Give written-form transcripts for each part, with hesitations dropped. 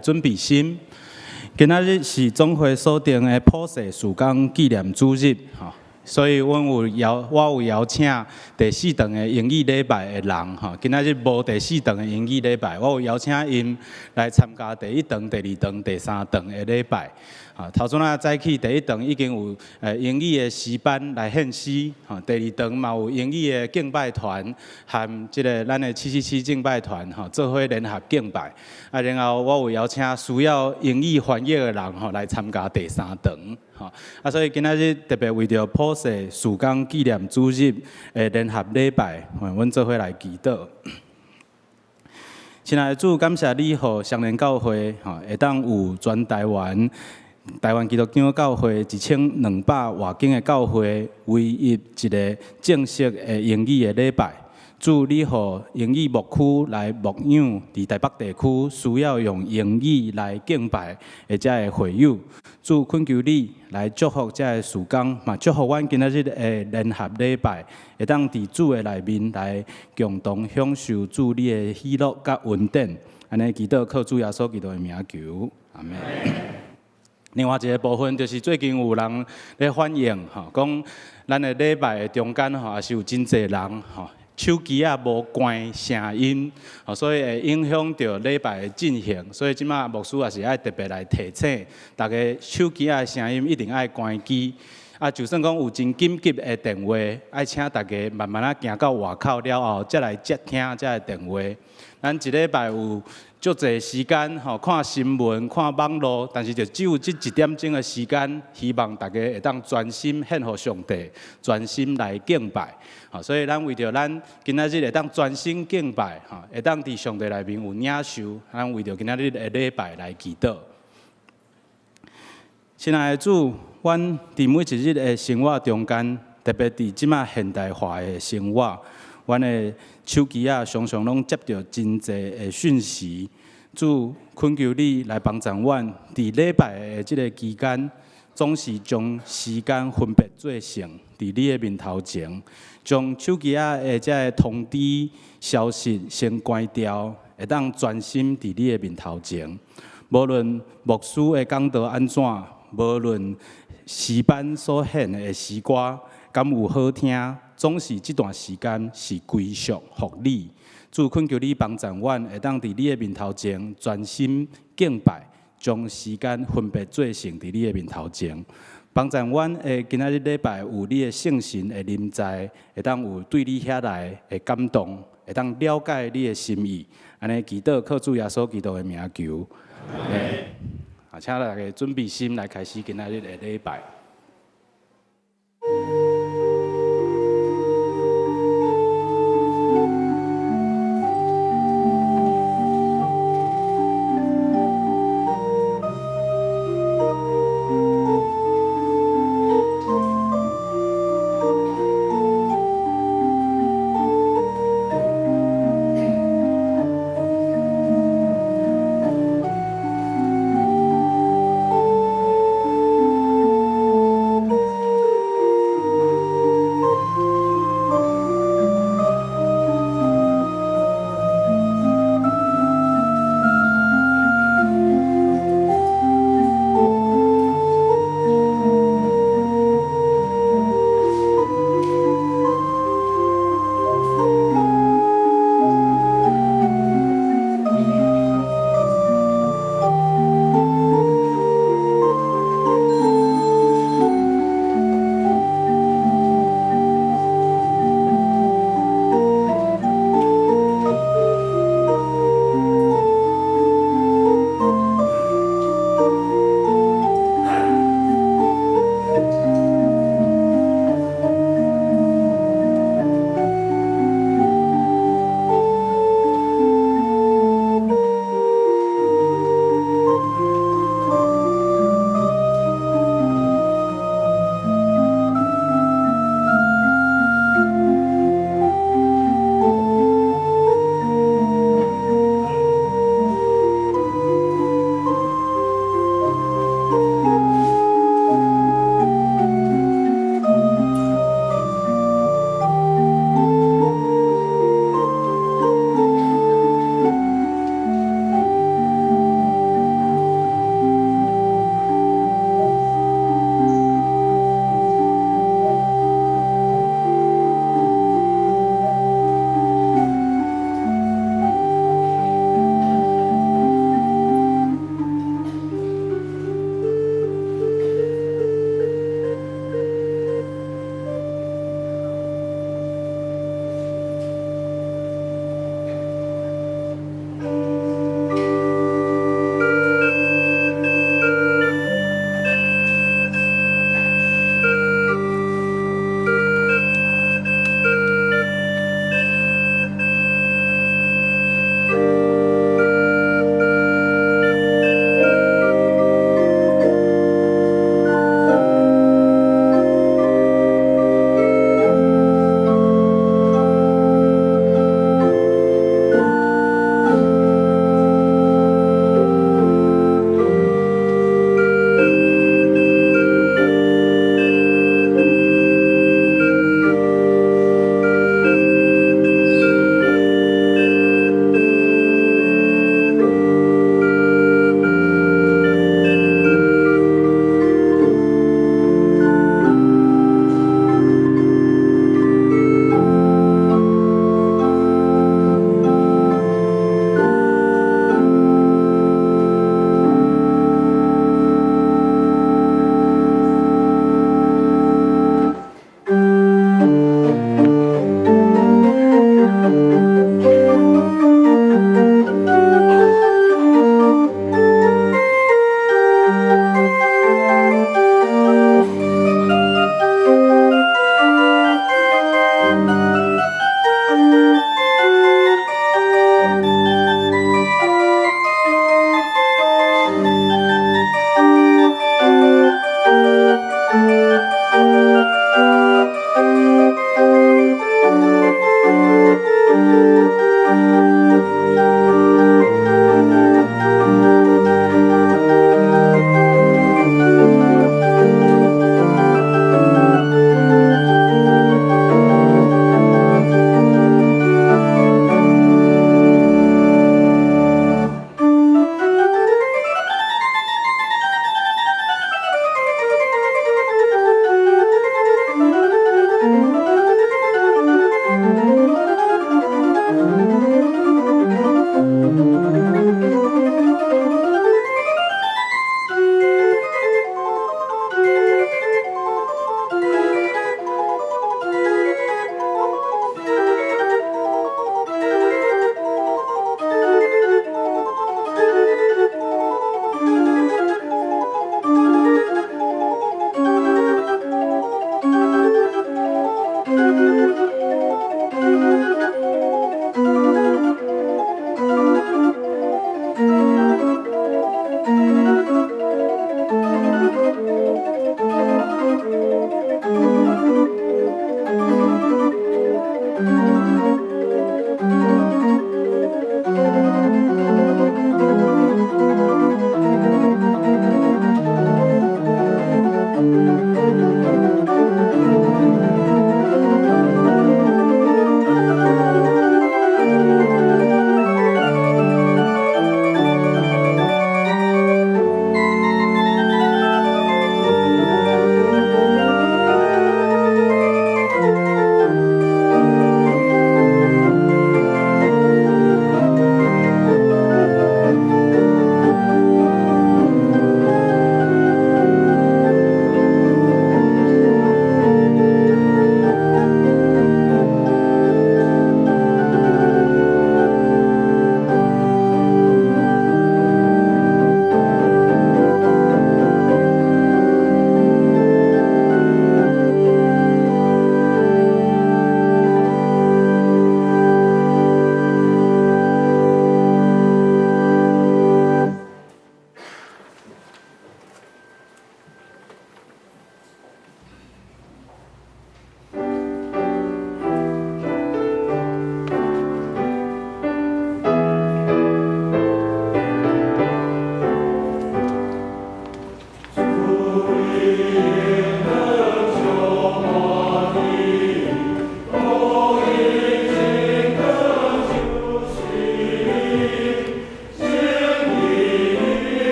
準備心。今仔日是總會所定的普世事工紀念主日，吼，所以我有邀請第四堂的英語禮拜的人，吼，今仔日無第四堂的英語禮拜，我有邀請𪜶來參加第一堂、第二堂、第三堂的禮拜。啊，頭先仔早起第一堂已經有英語的詩班來獻詩，吼，第二堂嘛有英語的敬拜團和這个咱的777敬拜團，吼，做伙聯合敬拜。啊，然後我有邀請需要英語翻譯的人，吼，來參加第三堂，吼。啊，所以今仔日特別為著普世事工紀念主日的聯合禮拜，阮做伙來祈禱。親愛的主，感謝你予雙連教會，吼，會當有全台灣。台灣基督長老教會1200外間的教會，唯一一个正式的英語的禮拜。主，你予英語牧區來牧養佇台北地區需要用英語來敬拜的遮个會友。主，懇求你來祝福遮个事工，嘛祝福阮今仔日的聯合禮拜，會當佇主的內面來共同享受主你的喜樂佮恩典。按呢祈禱靠主耶穌基督的名求，阿們。另外一个部分就是最近有人咧反映吼，講咱的禮拜的中間吼，也是有真濟人吼，手機仔無關聲音，所以會影響著禮拜的進行。所以這馬牧師也是愛特別來提醒大家，手機仔的聲音一定愛關機。啊，就算講有真緊急的電話，愛請大家慢慢仔行到外口了後，才來接聽這个電話。咱一禮拜有足濟時間吼，看新聞、看網路，但是就只有這一點鐘的時間，希望大家會當專心獻予上帝，專心來敬拜。吼，所以咱為著咱今仔日會當專心敬拜，吼，會當佇上帝內面有領受，咱為著今仔日的禮拜來祈禱。親愛的主，阮佇每一日的生活中間，特別佇這馬現代化的生活，阮的手機仔常常攏接著真濟的訊息。主，懇求你來幫助阮，佇禮拜的這个期間，總是將時間分別做聖，佇你的面頭前，將手機仔的這个通知消息先關掉，會當專心佇你的面頭前。無論牧師的講道按怎，無論詩班所獻的詩歌敢有好聽，總是這段時間是歸屬予你。主，懇求你幫助阮，會當佇你的面頭前專心敬拜，將時間分別做聖佇你的面頭前，幫助阮會今仔日禮拜有你的聖神的臨在，會當有對你遐來的感動，會當了解你的心意。按呢祈禱靠主耶穌基督的名求。啊，請大家準備心來開始今仔日的禮拜。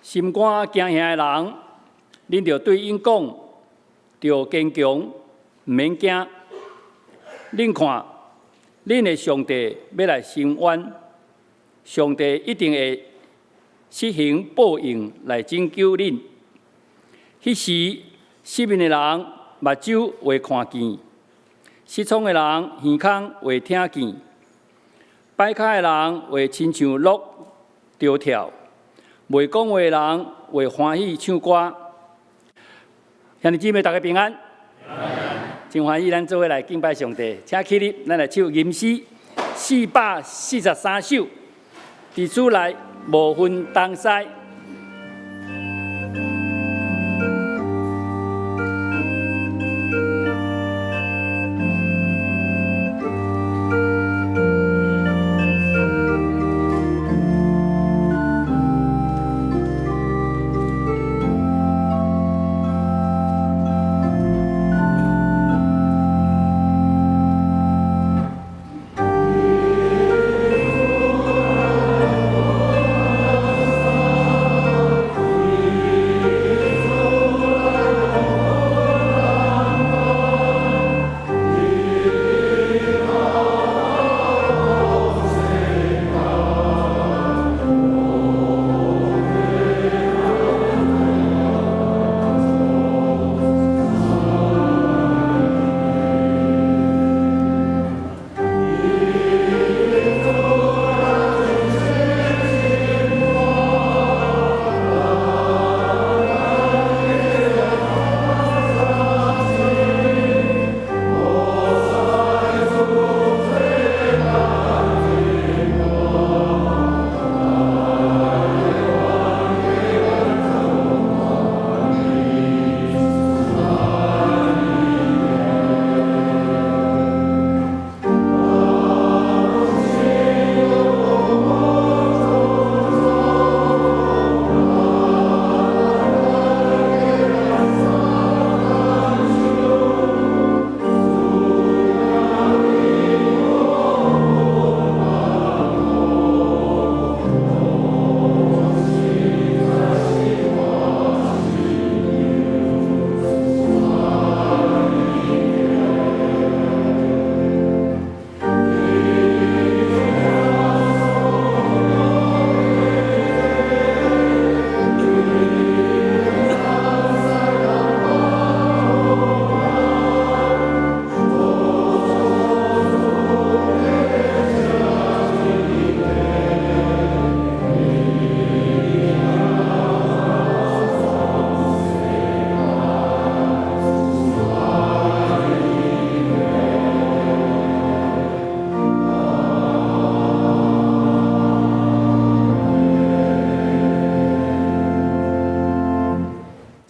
心肝驚嚇的人，恁著對𪜶講，著堅強，毋免驚。恁看，恁的上帝欲來伸冤，上帝一定會施行報應來拯救恁。彼時，失明的人目睭會看見，失聰的人耳孔會聽見，跛跤的人會親像鹿著跳，袂講話的人會歡喜唱歌。兄弟姊妹，大家平安。真歡喜，咱做伙來敬拜上帝。請起立，咱來唱吟詩443首，佇主內無分東西。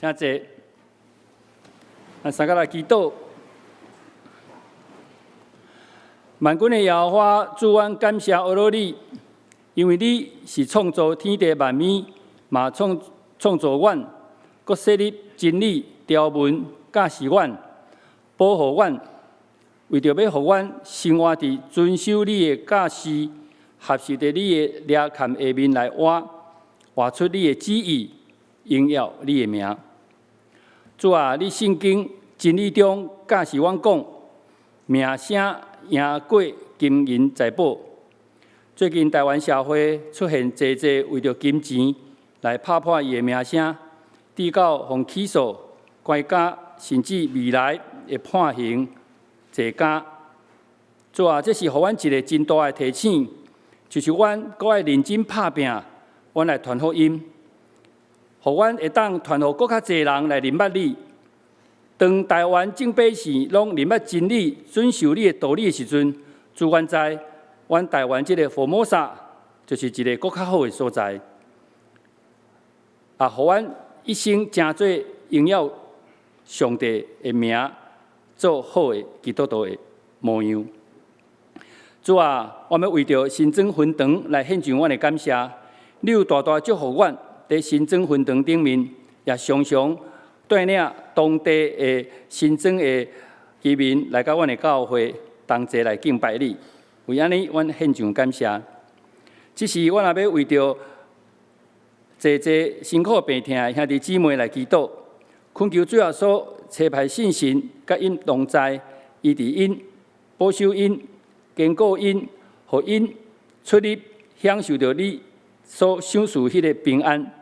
請坐。咱三個來祈禱。萬軍的耶和華，主，阮感謝阿羅你，因為你是創造天地萬物，嘛創造阮，閣設立真理條文教示阮，保護阮，為著欲予阮生活佇遵守你的教示，學習佇你的躡崁下面來活，活出你的旨意，榮耀你的名。主啊，你聖經真理中教示阮講，名聲贏過金銀財寶。最近台灣社會出現濟濟為著金錢來拍破伊的名聲，直到予起訴、關監，甚至未來會判刑坐監。主啊，這是予阮一个真大的提醒，就是阮閣愛認真拍拚，阮來傳福音，予阮會當傳予閣較濟人來認捌你。當台灣眾百姓攏認捌真理、遵守你的道理的時陣，主，阮知，阮台灣這个福摩薩就是一个閣較好的所在。啊，予阮一生成做榮耀上帝的名，做好的基督徒的模樣。主啊，我欲為著新莊分堂來獻上阮的感謝。你有大大祝福阮佇新莊分堂頂面，也常常帶領當地的新莊的居民來到阮的教會，同齊來敬拜你。為按呢，阮獻上感謝。這時，阮也欲為著濟濟辛苦病疼的兄弟姊妹來祈禱，懇求主耶穌差派聖神佮𪜶同在，醫治𪜶，保守𪜶，堅固𪜶，予𪜶出入享受著你所賞賜彼个平安。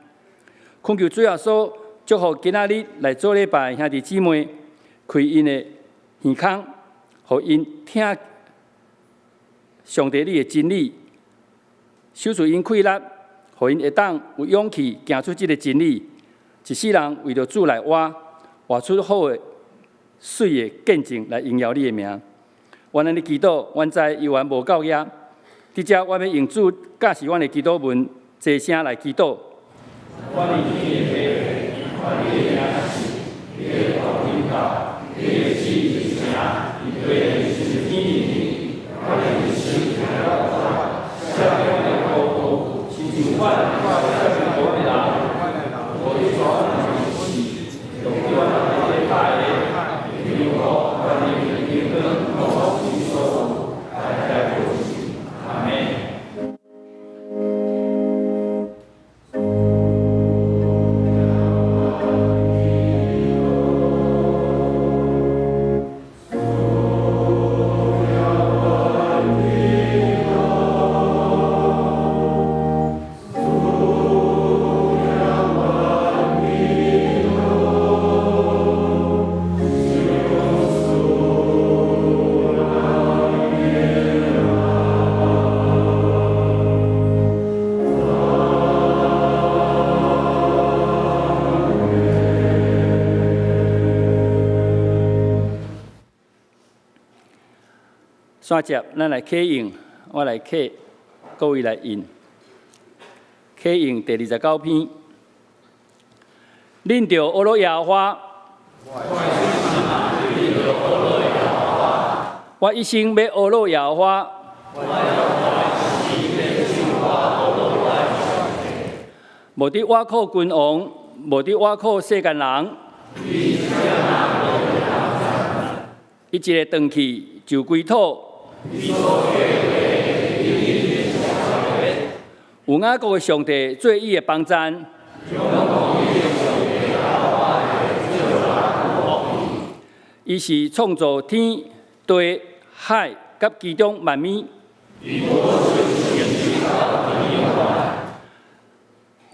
懇求主耶穌祝福今仔日來做禮拜的兄弟姊妹，開𪜶的耳孔，予𪜶聽上帝你的真理，賞賜𪜶氣力，予𪜶會當有勇氣行出這个真理，一世人為著主來活，活出好的、媠的見證來榮耀你的名。阮按呢祈禱，阮知猶原無夠額。佇遮，我欲用主教示阮的祈禱文，齊聲來祈禱。阮的天父，願你的名得聖，你的國臨到，你的旨意成，佇地親像天頂。願你的心意赦免阮的過錯，親像阮赦免阮的人，無你帶阮入試，但救阮脫離歹的。因為國、權力、榮光，攏是你所有，代代無盡。阿們。煞接，咱來啟應，我來啟，各位來應。啟應第29篇，恁著呵咾耶和華。我一生欲呵咾耶和華。無佇倚靠君王，無佇倚靠世間人。伊一个轉去就歸土。有雅各的上帝做伊的幫贊。伊是創造天地海佮其中萬物。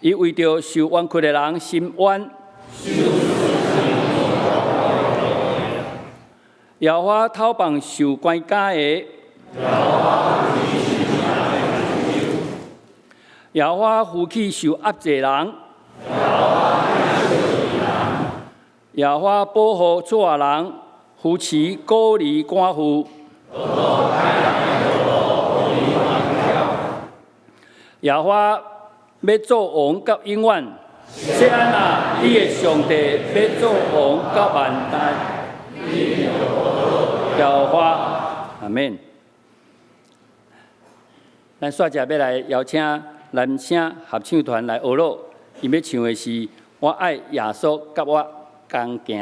伊為著受冤屈的人伸冤。耶和華討放受關監的。耶和華扶起受壓制人。耶和華保護弱人，扶持孤兒寡婦。耶和華欲做王到永遠。錫安啊，你的上帝欲做王到萬代。耶和華，阿們。咱煞接欲來邀請南聲合唱團來呵咾，𪜶欲唱的是《我愛耶穌佮我同行》。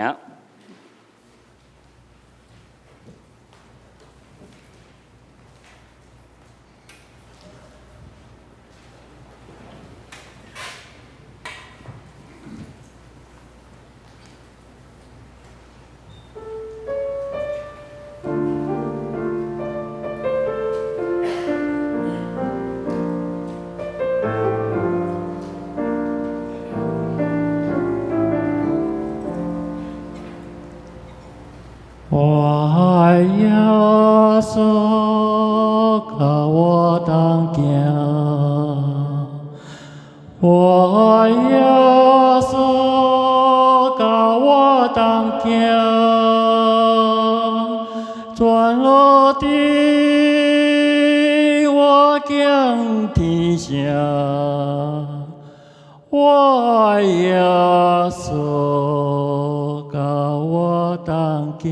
我愛耶穌，佮我同行。我愛耶穌，佮我同行。全路頂我行天城。我愛耶穌，佮我同行。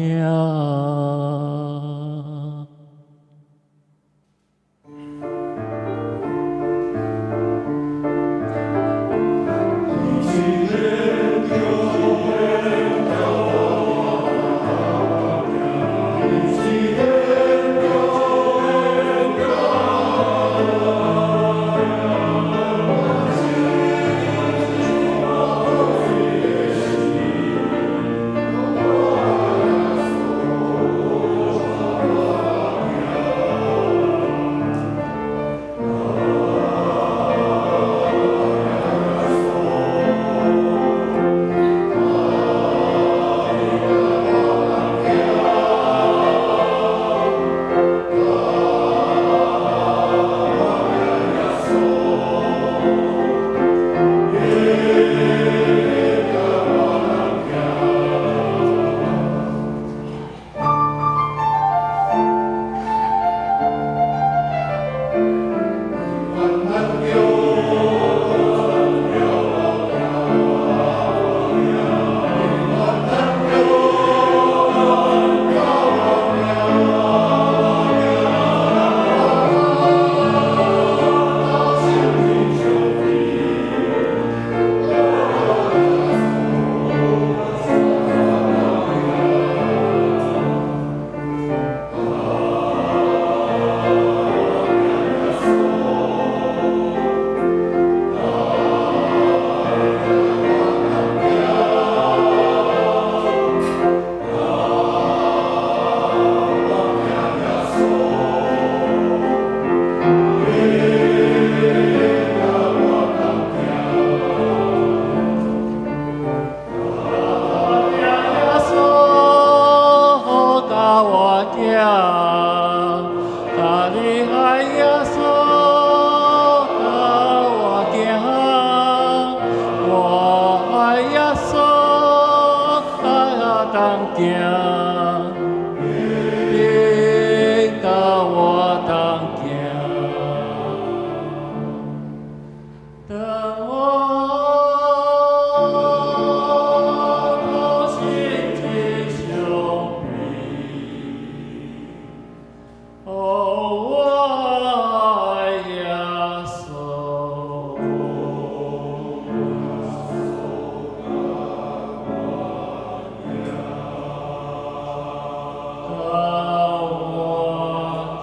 我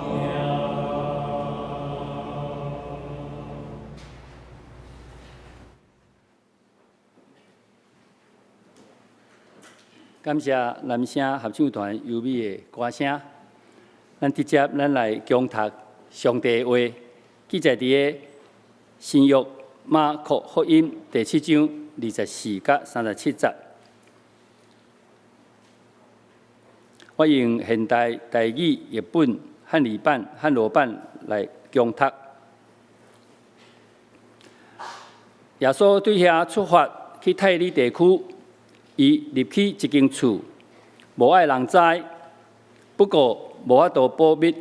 行。感謝南聲合唱團優美的歌聲。咱直接咱來恭讀上帝的話，記載佇个新約馬可福音第七章二十四佮三十七節。我用現代台語譯本漢語版、漢羅版來恭讀。耶穌對遐出發去泰利地區，伊入去一間厝，無愛人知，不過無法度保密。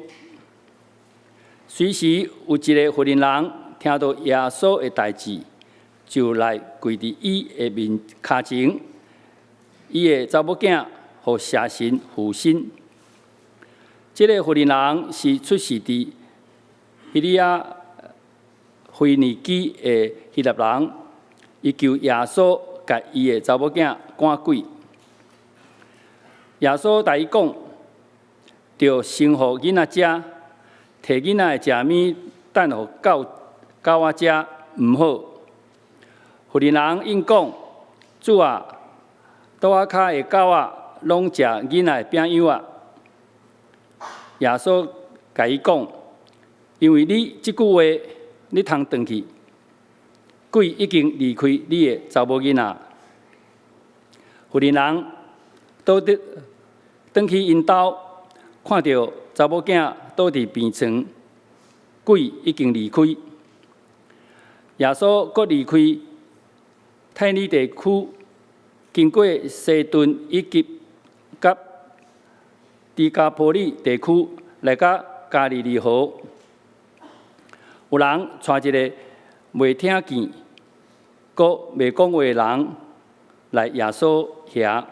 隨時有一个婦人人聽著耶穌的代誌，就來跪佇伊的面跤前，伊的查某囝予邪神附身。這个婦人人是出世佇彼利亞腓尼基的希臘人，伊求耶穌共伊的查某囝趕鬼。耶穌共伊講，著先予囡仔食，提囡仔的食物，擲予狗狗仔食，毋好。婦人人應講：主啊，桌仔跤的狗仔攏食囡仔的餅椏仔。耶穌共伊講：因為你這句話，你通轉去，鬼已經離開你的查某囡仔。婦人人倒佇轉去𪜶兜，看著查某囝倒佇病床，鬼已經離開。耶穌閣離開泰利地區，經過西頓以及佮低加波利地區，來到加利利河。有人帶一个袂聽見、閣袂講話的人來耶穌遐，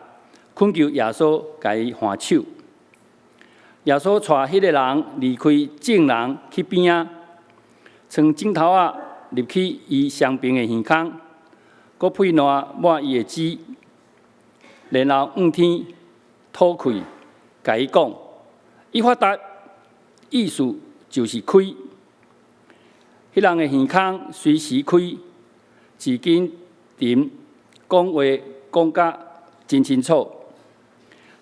懇求耶穌共伊按手。耶穌帶彼个人離開眾人去邊仔，穿枕頭仔入去伊傷病的耳孔，閣屁瀾抹伊的舌，然後向天吐氣，共伊講：以法達，意思就是開。彼人的耳孔隨時開，舌緊沉，講話講甲真清楚。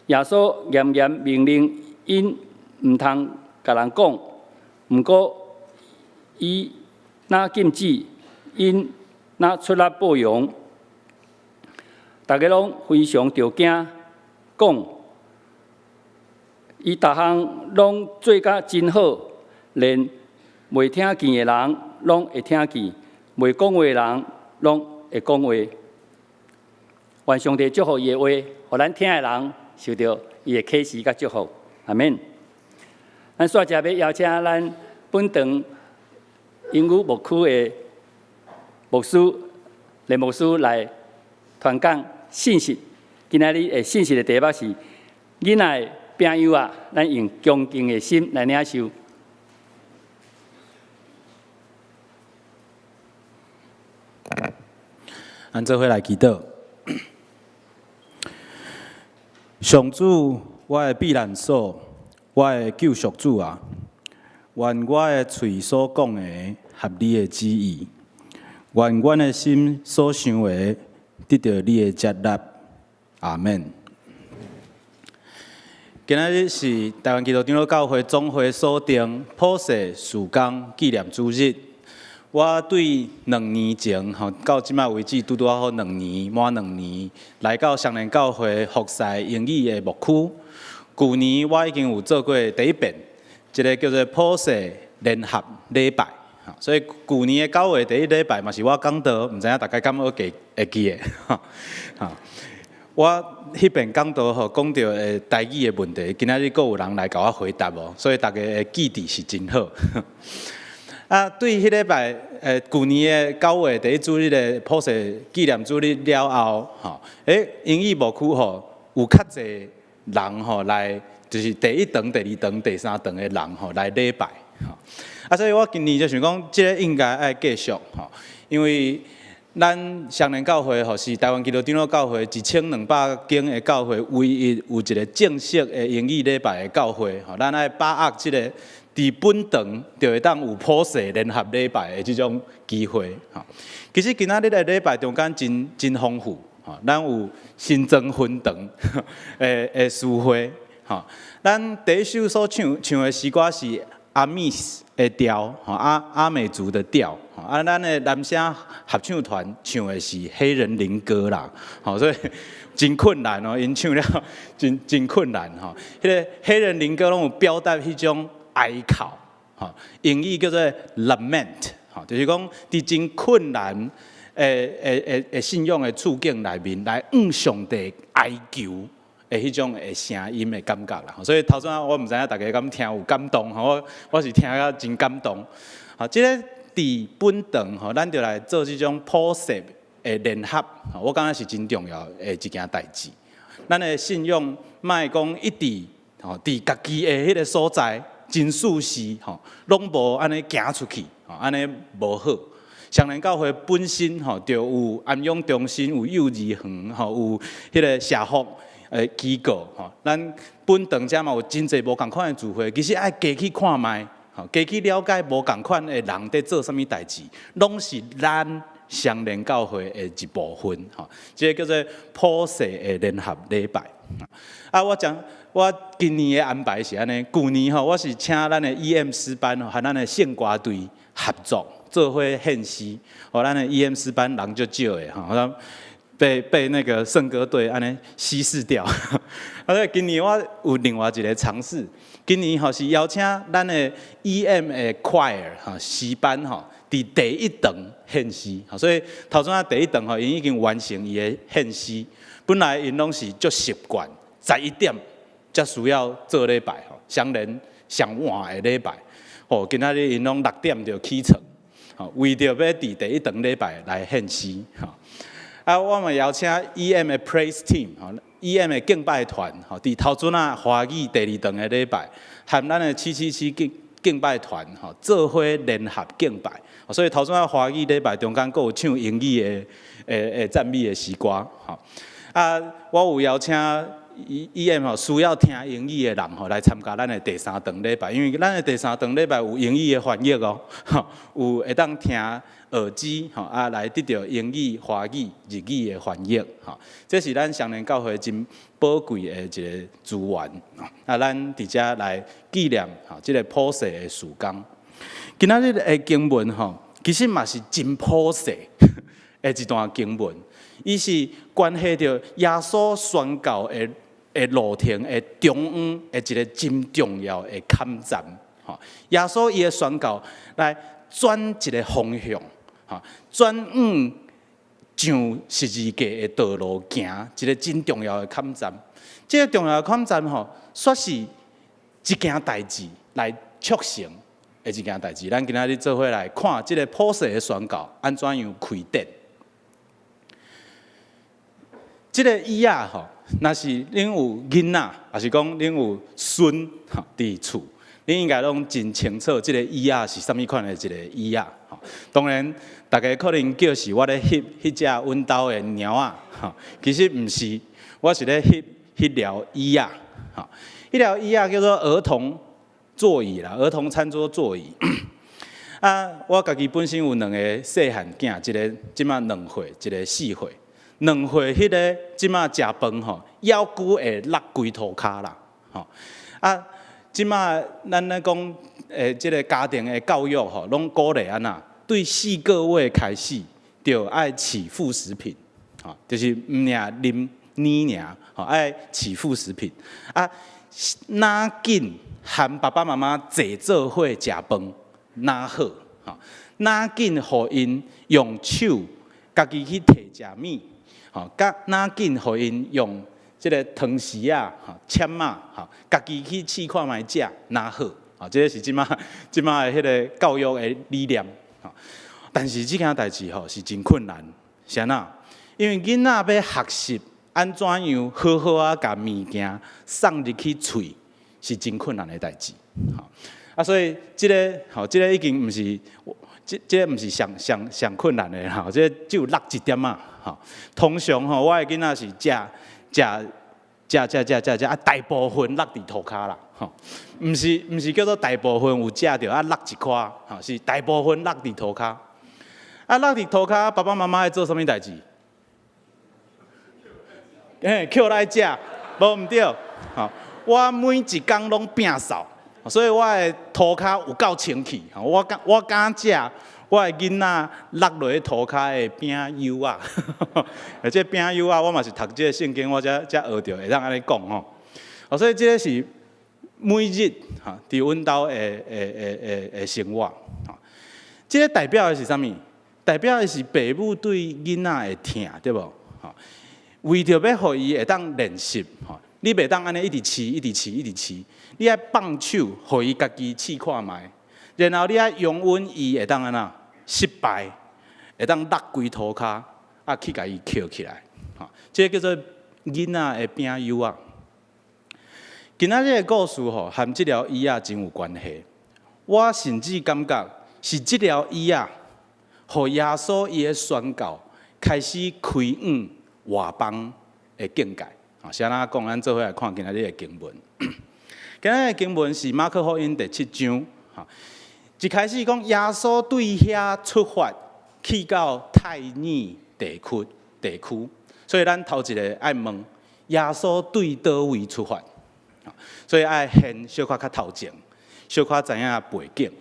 耶穌嚴嚴命令𪜶毋通共人講，毋過伊若禁止，𪜶若出力報揚，逐家攏非常著驚，講伊逐項攏做甲真好，連袂聽見的人攏會聽見，袂講話的人攏會講話。願上帝祝福伊的話，予咱聽的人受著伊的啟示佮祝福。阿們。咱煞遮欲邀請咱本堂英語牧區的牧師連牧師來傳講信息。今仔日的信息的題目是囡仔的餅椏仔，咱用恭敬的心來領受。咱做伙來祈禱。上主，我的避難所，我的救贖主啊！願我的喙所講的合你的旨意，願阮的心所想的得著你的接納。阿們。今仔日是台灣基督長老教會總會所定普世事工紀念主日。我對2年前吼到這擺為止，拄拄仔好兩年，滿兩年來到雙連教會服侍英語的牧區。舊年我已經有做過第一遍，一个叫做普世聯合禮拜。所以舊年的9月第一禮拜嘛是我講道，毋知影大家敢閣記會記得？我彼遍講道吼，講著台語的問題，今仔日閣有人來共我回答哦，所以大家的記憶是真好。啊，對彼禮拜，舊年的9月第一主日的普世紀念主日了後，吼，英語牧區吼有較濟人吼來，就是第一堂、第二堂、第三堂的人吼來禮拜，吼。啊，所以我今年就想講，這个應該愛繼續，吼，因為咱雙連教會吼是台灣基督長老教會1200間的教會，唯一有一個正式的英語禮拜的教會。吼，咱愛把握這個佇本堂就會當有普世聯合禮拜的這種機會。吼，其實今仔日的禮拜中間真真豐富。吼，咱有新莊分堂的詩會。吼，咱第一首所唱唱的詩歌是阿米斯的調，吼，阿美族的調，啊，咱的男聲合唱團唱的是黑人靈歌啦，吼，所以真困難哦，𪜶唱了真真困難吼。彼個黑人靈歌攏有表達彼種哀哭，吼，英語叫做 lament，吼，就是講佇真困難的信仰的處境內面，來向上帝哀求的彼種的聲音的感覺啦。所以頭先我毋知影大家敢聽有感動，吼，我是聽甲真感動。吼，這个佇本堂吼，咱就來做這種普世的聯合，我感覺是真重要的一件代誌。咱的信仰莫講一直吼，佇家己的彼个所在真舒適吼，攏無按呢行出去，吼，按呢無好。雙連教會本身吼，就有安養中心，有幼兒園，吼，有彼个社福的機構，吼，咱本堂遮嘛有真濟無仝款的聚會，其實愛加去看覓，吼，加去了解無仝款的人佇做啥物代誌，攏是咱雙連教會的一部分，吼，這个叫做普世的聯合禮拜。啊，我講我今年的安排是按呢，舊年吼，我是請咱的 E.M 詩班吼，和咱的聖歌隊合作做伙獻詩，吼，咱的 E.M 詩班人足少的，吼，被那個聖歌隊按呢稀釋掉。啊，所以今年我有另外一個嘗試，今年吼是邀請咱的 E.M 的 choir 吼詩班吼，佇第一堂獻詩，所以頭先仔第一堂吼，𪜶已經完成伊的獻詩。本來𪜶攏是足習慣，11點才需要做禮拜吼，雙連上晚的禮拜。吼，今仔日𪜶攏6點就起床，吼，為著欲佇第一堂禮拜來獻詩，吼。啊，我嘛邀請 E.M 的 Praise Team，吼，E.M 的敬拜團，吼，佇頭陣仔華語第二堂的禮拜，和咱的777敬拜團，吼，做伙聯合敬拜。所以頭陣仔華語禮拜中間，閣有唱英語的讚美的詩歌，吼。啊，我有邀請 E.M 吼需要聽英語的人吼來參加咱的第三堂禮拜，因為咱的第三堂禮拜有英語的翻譯哦，有會當聽耳機吼啊來得著英語、華語、日語的翻譯，吼，這是咱雙連教會真寶貴的一个資源。啊，咱佇遮來紀念吼這个普世的事工。今仔日的經文吼，其實嘛是真普世的一段經文，伊是關係著耶穌宣教的路程的中央的一个真重要的坎站。吼，耶穌伊的宣教來轉一个方向，吼，轉往上十字架的道路行，一个真重要的坎站。這个重要的坎站吼，煞是一件代誌來促成的一件代誌。咱今仔日做伙來看這个普世的宣教按怎樣開展。這个椅仔吼，若是恁有囡仔，抑是講恁有孫吼佇厝，恁應該攏真清楚這个椅仔是啥物款的一个椅仔。吼，當然，大家可能叫是我咧翕彼隻阮兜的貓仔，吼，其實毋是，我是咧翕彼寮椅仔，吼，彼寮椅仔叫做兒童座椅啦，兒童餐桌座椅。啊，我家己本身有兩个細漢囝，一个這馬2歲，一个4歲。2歲彼个這馬食飯吼，猶閣會落規塗跤啦，吼。啊，這馬咱咧講這个家庭的教育吼，攏鼓勵按怎？對4個月開始就愛飼副食品，吼，就是毋爾啉奶爾，吼，愛飼副食品。啊，若緊和爸爸媽媽坐做伙食飯，若好，吼，若緊予𪜶用手家己去提食物，吼，佮若緊予𪜶用這个湯匙仔、吼，籤仔，吼，家己去試看覓食，若好，吼，這个是這馬的彼个教育的理念，吼。但是這件代誌吼是真困難，是按怎？因為囡仔欲學習按怎樣好好仔共物件送入去喙，是真困難的代誌，吼。啊，所以這个吼，這个已經毋是一這毋是上上上困難的吼，這只有落一點仔吼。通常吼，我的囡仔是食食食食食食食啊，大部分落佇塗跤啦，吼，毋是叫做大部分有食著啊，落一塊，吼，是大部分落佇塗跤。啊，落佇塗跤，爸爸媽媽愛做啥物代誌？嘿，抾來食，無毋對，吼，我每一工攏摒掃，所以我的塗跤有夠清氣，我敢食我的囡仔落落去塗跤的餅幼仔，而這餅幼仔，我嘛是讀這个聖經，我才學著會當按呢講吼。所以這个是每日吼佇阮兜的生活，吼。這个代表的是啥物？代表的是爸母對囡仔的疼，對無？吼，為著欲予伊會當練習，吼，你袂當按呢一直試，一直試，一直試，你愛放手，予伊家己試看覓，然後你愛容忍伊會當按怎失敗，會當落規塗跤，啊去共伊抾起來，吼，這个叫做囡仔的餅幼仔。今仔日的故事吼，和這粒椅仔真有關係。我甚至感覺是這粒椅仔，予耶穌伊的宣教開始開遠外邦的境界。啊，是按怎講？咱做伙來看今仔日的經文。今仔日的經文是馬可福音第七章。哈，一開始講耶穌對遐出發，去到泰爾地區。所以咱頭一个愛問：耶穌對佗位出發？所以愛先小可較頭前，小可知影背景。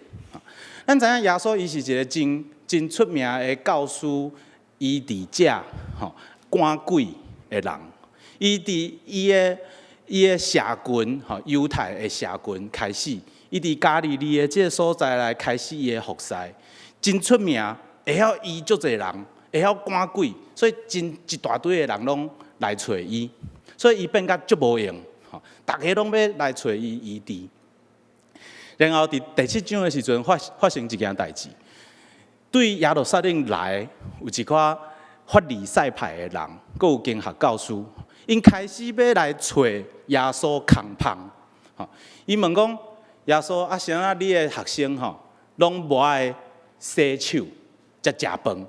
咱知影耶穌伊是一个真真出名的教師、醫治者、吼趕鬼的人。伊佇伊的社群，吼猶太的社群開始，伊佇加利利的這个所在來開始伊的服侍，真出名，會曉醫足濟人，會曉趕鬼，所以真一大堆的人攏來揣伊，所以伊變甲足無閒，吼，逐家攏欲來揣伊醫治。然後佇第七章的時陣發生一件代誌，對耶路撒冷來有一寡法利賽派的人，閣有經學教師，𪜶開始欲來揣耶穌空縫，吼，伊問講耶穌啊，啥物你的學生吼，攏無愛洗手才食飯，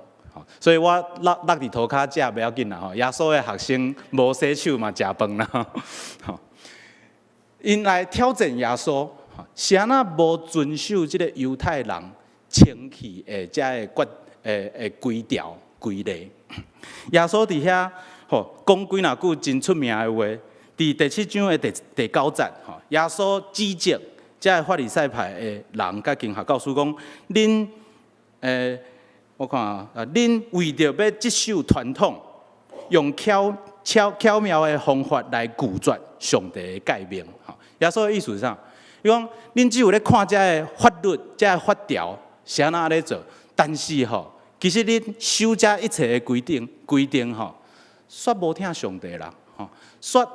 所以我落落佇塗跤食袂要緊啦，吼，耶穌的學生無洗手嘛食飯啦，吼，𪜶來挑戰耶穌，是按怎無遵守這个猶太人清氣的這个決的規條規例？耶穌佇遐吼講幾若句真出名的話，佇第七章的第九節，吼，耶穌指責這个法利賽派的人佮經學教師講，恁我看啊，恁為著欲執守傳統，用巧巧巧妙的方法來拒絕上帝的誡命。吼，耶穌的意思是啥？伊講，恁只有咧看這个法律、這个法條是按怎咧做，但是吼，其實恁守這一切的規定吼，煞無聽上帝啦，吼，煞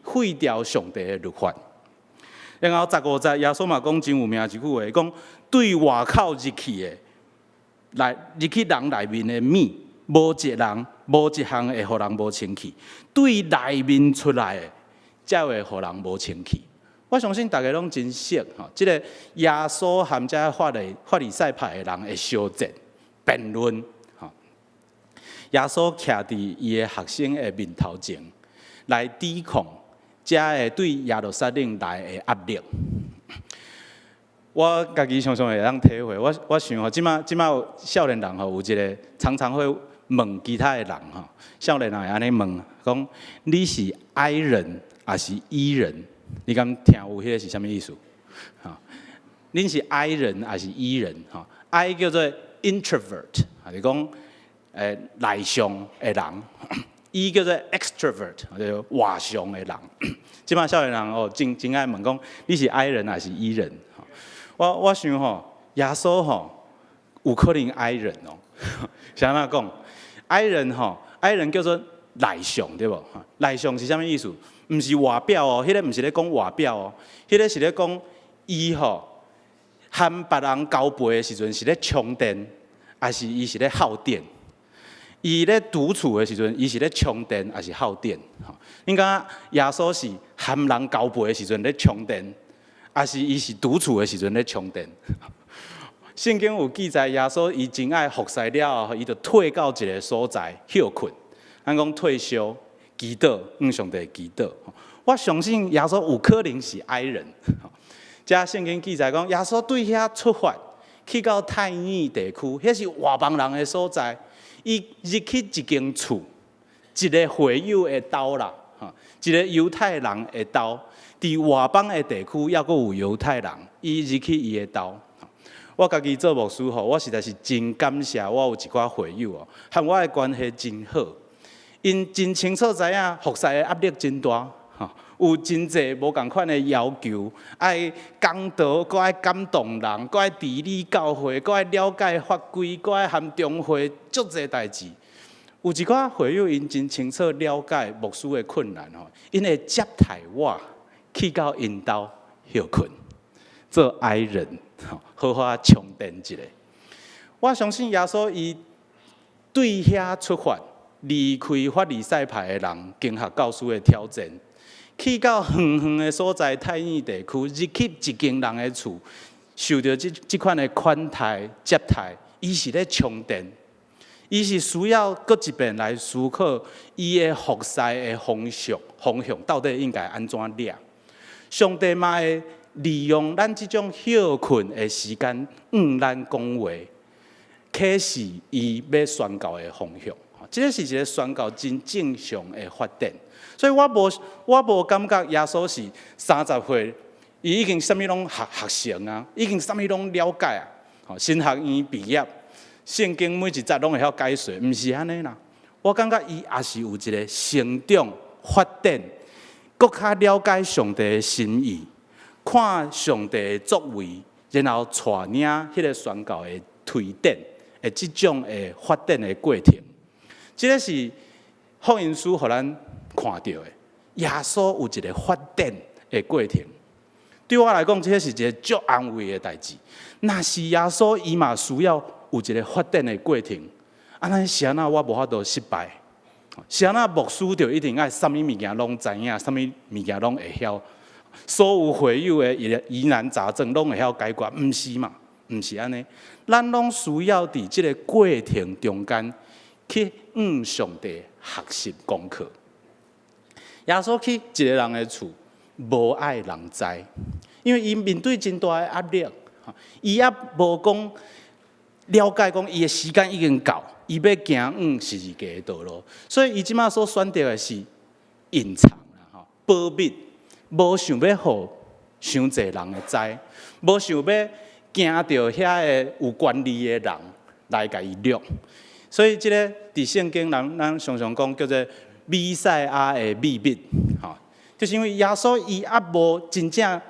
廢掉上帝的律法。然後15節，耶穌嘛講真有名一句話，講對外口入去的，來入去人內面的物，無一項會予人無清氣；對內面出來的，才會予人無清氣。我相信大家攏真熟吼，這个耶穌和這法利賽派的人的相戰辯論，吼。耶穌徛佇伊的學生的面頭前，來抵抗這个對耶路撒冷來的壓力。我家己常常會當體會，我想吼，這馬少年人吼有一个常常會問其他的人吼，少年人會按呢問，講你是 I 人抑是 E 人？你敢聽有彼个是啥物意思？吼，恁是 I 人抑是 E 人？吼，I 叫做 introvert，就是講內向的人；E 叫做 extrovert，就是外向的人。這馬少年人哦，真真愛問講，你是 I 人抑是 E 人？我想吼，耶穌吼有可能 I 人哦。是按怎講？I 人吼，I 人叫做內向對無？內向是啥物意思？毋是外表哦，彼个毋是咧講外表哦，彼个是咧講伊吼和別人交陪的時陣是咧充電，抑是伊是咧耗電？伊咧獨處的時陣，伊是咧充電，抑是耗電？吼，恁感覺耶穌是和人交陪的時陣咧充電，抑是伊是獨處的時陣咧充電？聖經有記載，耶穌伊真愛服侍了後，伊就退到一个所在歇睏。咱講退休，祈禱，向上帝祈禱。我相信耶穌有可能是 I 人。遮聖經記載講，耶穌對遐出發，去到泰爾地區，彼是外邦人的所在。伊入去一間厝，一个會友的兜啦，一个猶太人的兜，佇外邦的地區，猶閣有猶太人，伊入去伊的兜。我家己做牧師吼，我實在是真感謝我有一寡會友哦，和我的關係真好。𪜶真清楚知影服侍的壓力真大，吼，有真濟無仝款的要求，愛講道，閣愛感動人，閣愛治理教會，閣愛了解法規，閣愛含中會，足濟代誌。有一寡會友𪜶真清楚了解牧師的困難吼，𪜶會接待我去到𪜶兜歇睏，做 I 人，好好仔充電一下。我相信耶穌伊對遐出發，離開法利賽派的人，經學教師的挑戰，去到遠遠的所在泰爾地區，入去一間人的厝，受著這款的款待接待，伊是咧充電，伊是需要閣一遍來思考伊的服侍的方向，方向到底應該按怎掠。上帝嘛會利用咱這種歇睏的時間，向咱講話，啟示伊欲宣告的方向。這个是一个宣告真正常的發展，所以我無感覺耶穌是30歲，伊已經啥物攏學學成啊，已經啥物攏了解啊。神學院畢業，聖經每一節攏會曉解說，毋是按呢啦。我感覺伊也是有一个成長發展，閣較了解上帝的心意，看上帝的作為，然後帶領彼个宣告的推展的這種的發展的過程。這个是福音書予咱看著的，耶穌有一个發展的過程。對我來講，這个是一个足安慰的代誌。若是耶穌伊嘛需要有一个發展的過程，按呢是按怎我無法度失敗？是按怎牧師就一定愛啥物物件攏知影，啥物物件攏會曉，所有會友的疑難雜症攏會曉解決？毋是嘛？毋是按呢。咱攏需要佇這个過程中間去向上帝學習功課。耶穌去一个人的厝，無愛人知，因為伊面對真大的壓力，伊猶無講了解講伊的時間已經到，伊欲行往十字架的道路，所以伊這馬所選擇的是隱藏啦，保密，無想欲予傷濟人會知，無想欲驚著遐個有權力的人來共伊掠。所以這个佇聖經咱常常講叫做彌賽亞的秘密，吼，就是因為耶穌伊猶無真正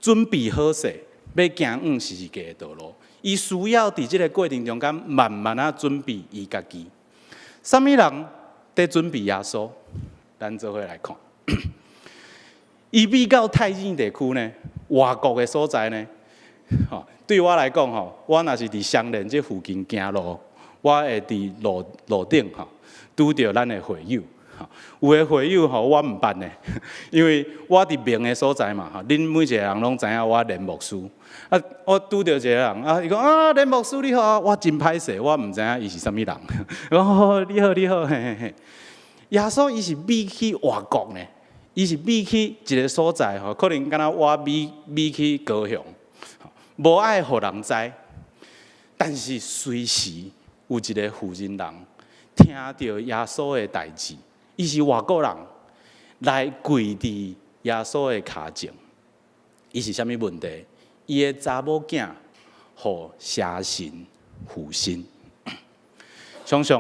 準備好勢，欲行往十字架的道路，伊需要佇這个過程中間慢慢仔準備伊家己。啥物人佇準備耶穌？咱做伙來看。伊避到泰爾地區呢，外國的所在呢，吼，對我來講吼，我若是佇雙連這附近行路，我會佇路路頂吼拄著咱的會友，有的會友吼我毋捌呢，因為我佇明的所在嘛，吼，恁每一個人攏知影我連牧師。啊，我拄著一個人啊，伊講啊，連牧師你好，我真歹勢，我毋知影伊是啥物人。我講你好你好，嘿嘿嘿。耶穌伊是避去外國呢，伊是避去一個所在吼，可能敢若我避避去高雄，無愛予人知，但是隨時有一个婦人人聽著耶穌的代誌，伊是外國人來跪佇耶穌的跤前，伊是啥物問題？伊的查某囝予邪神附身。想想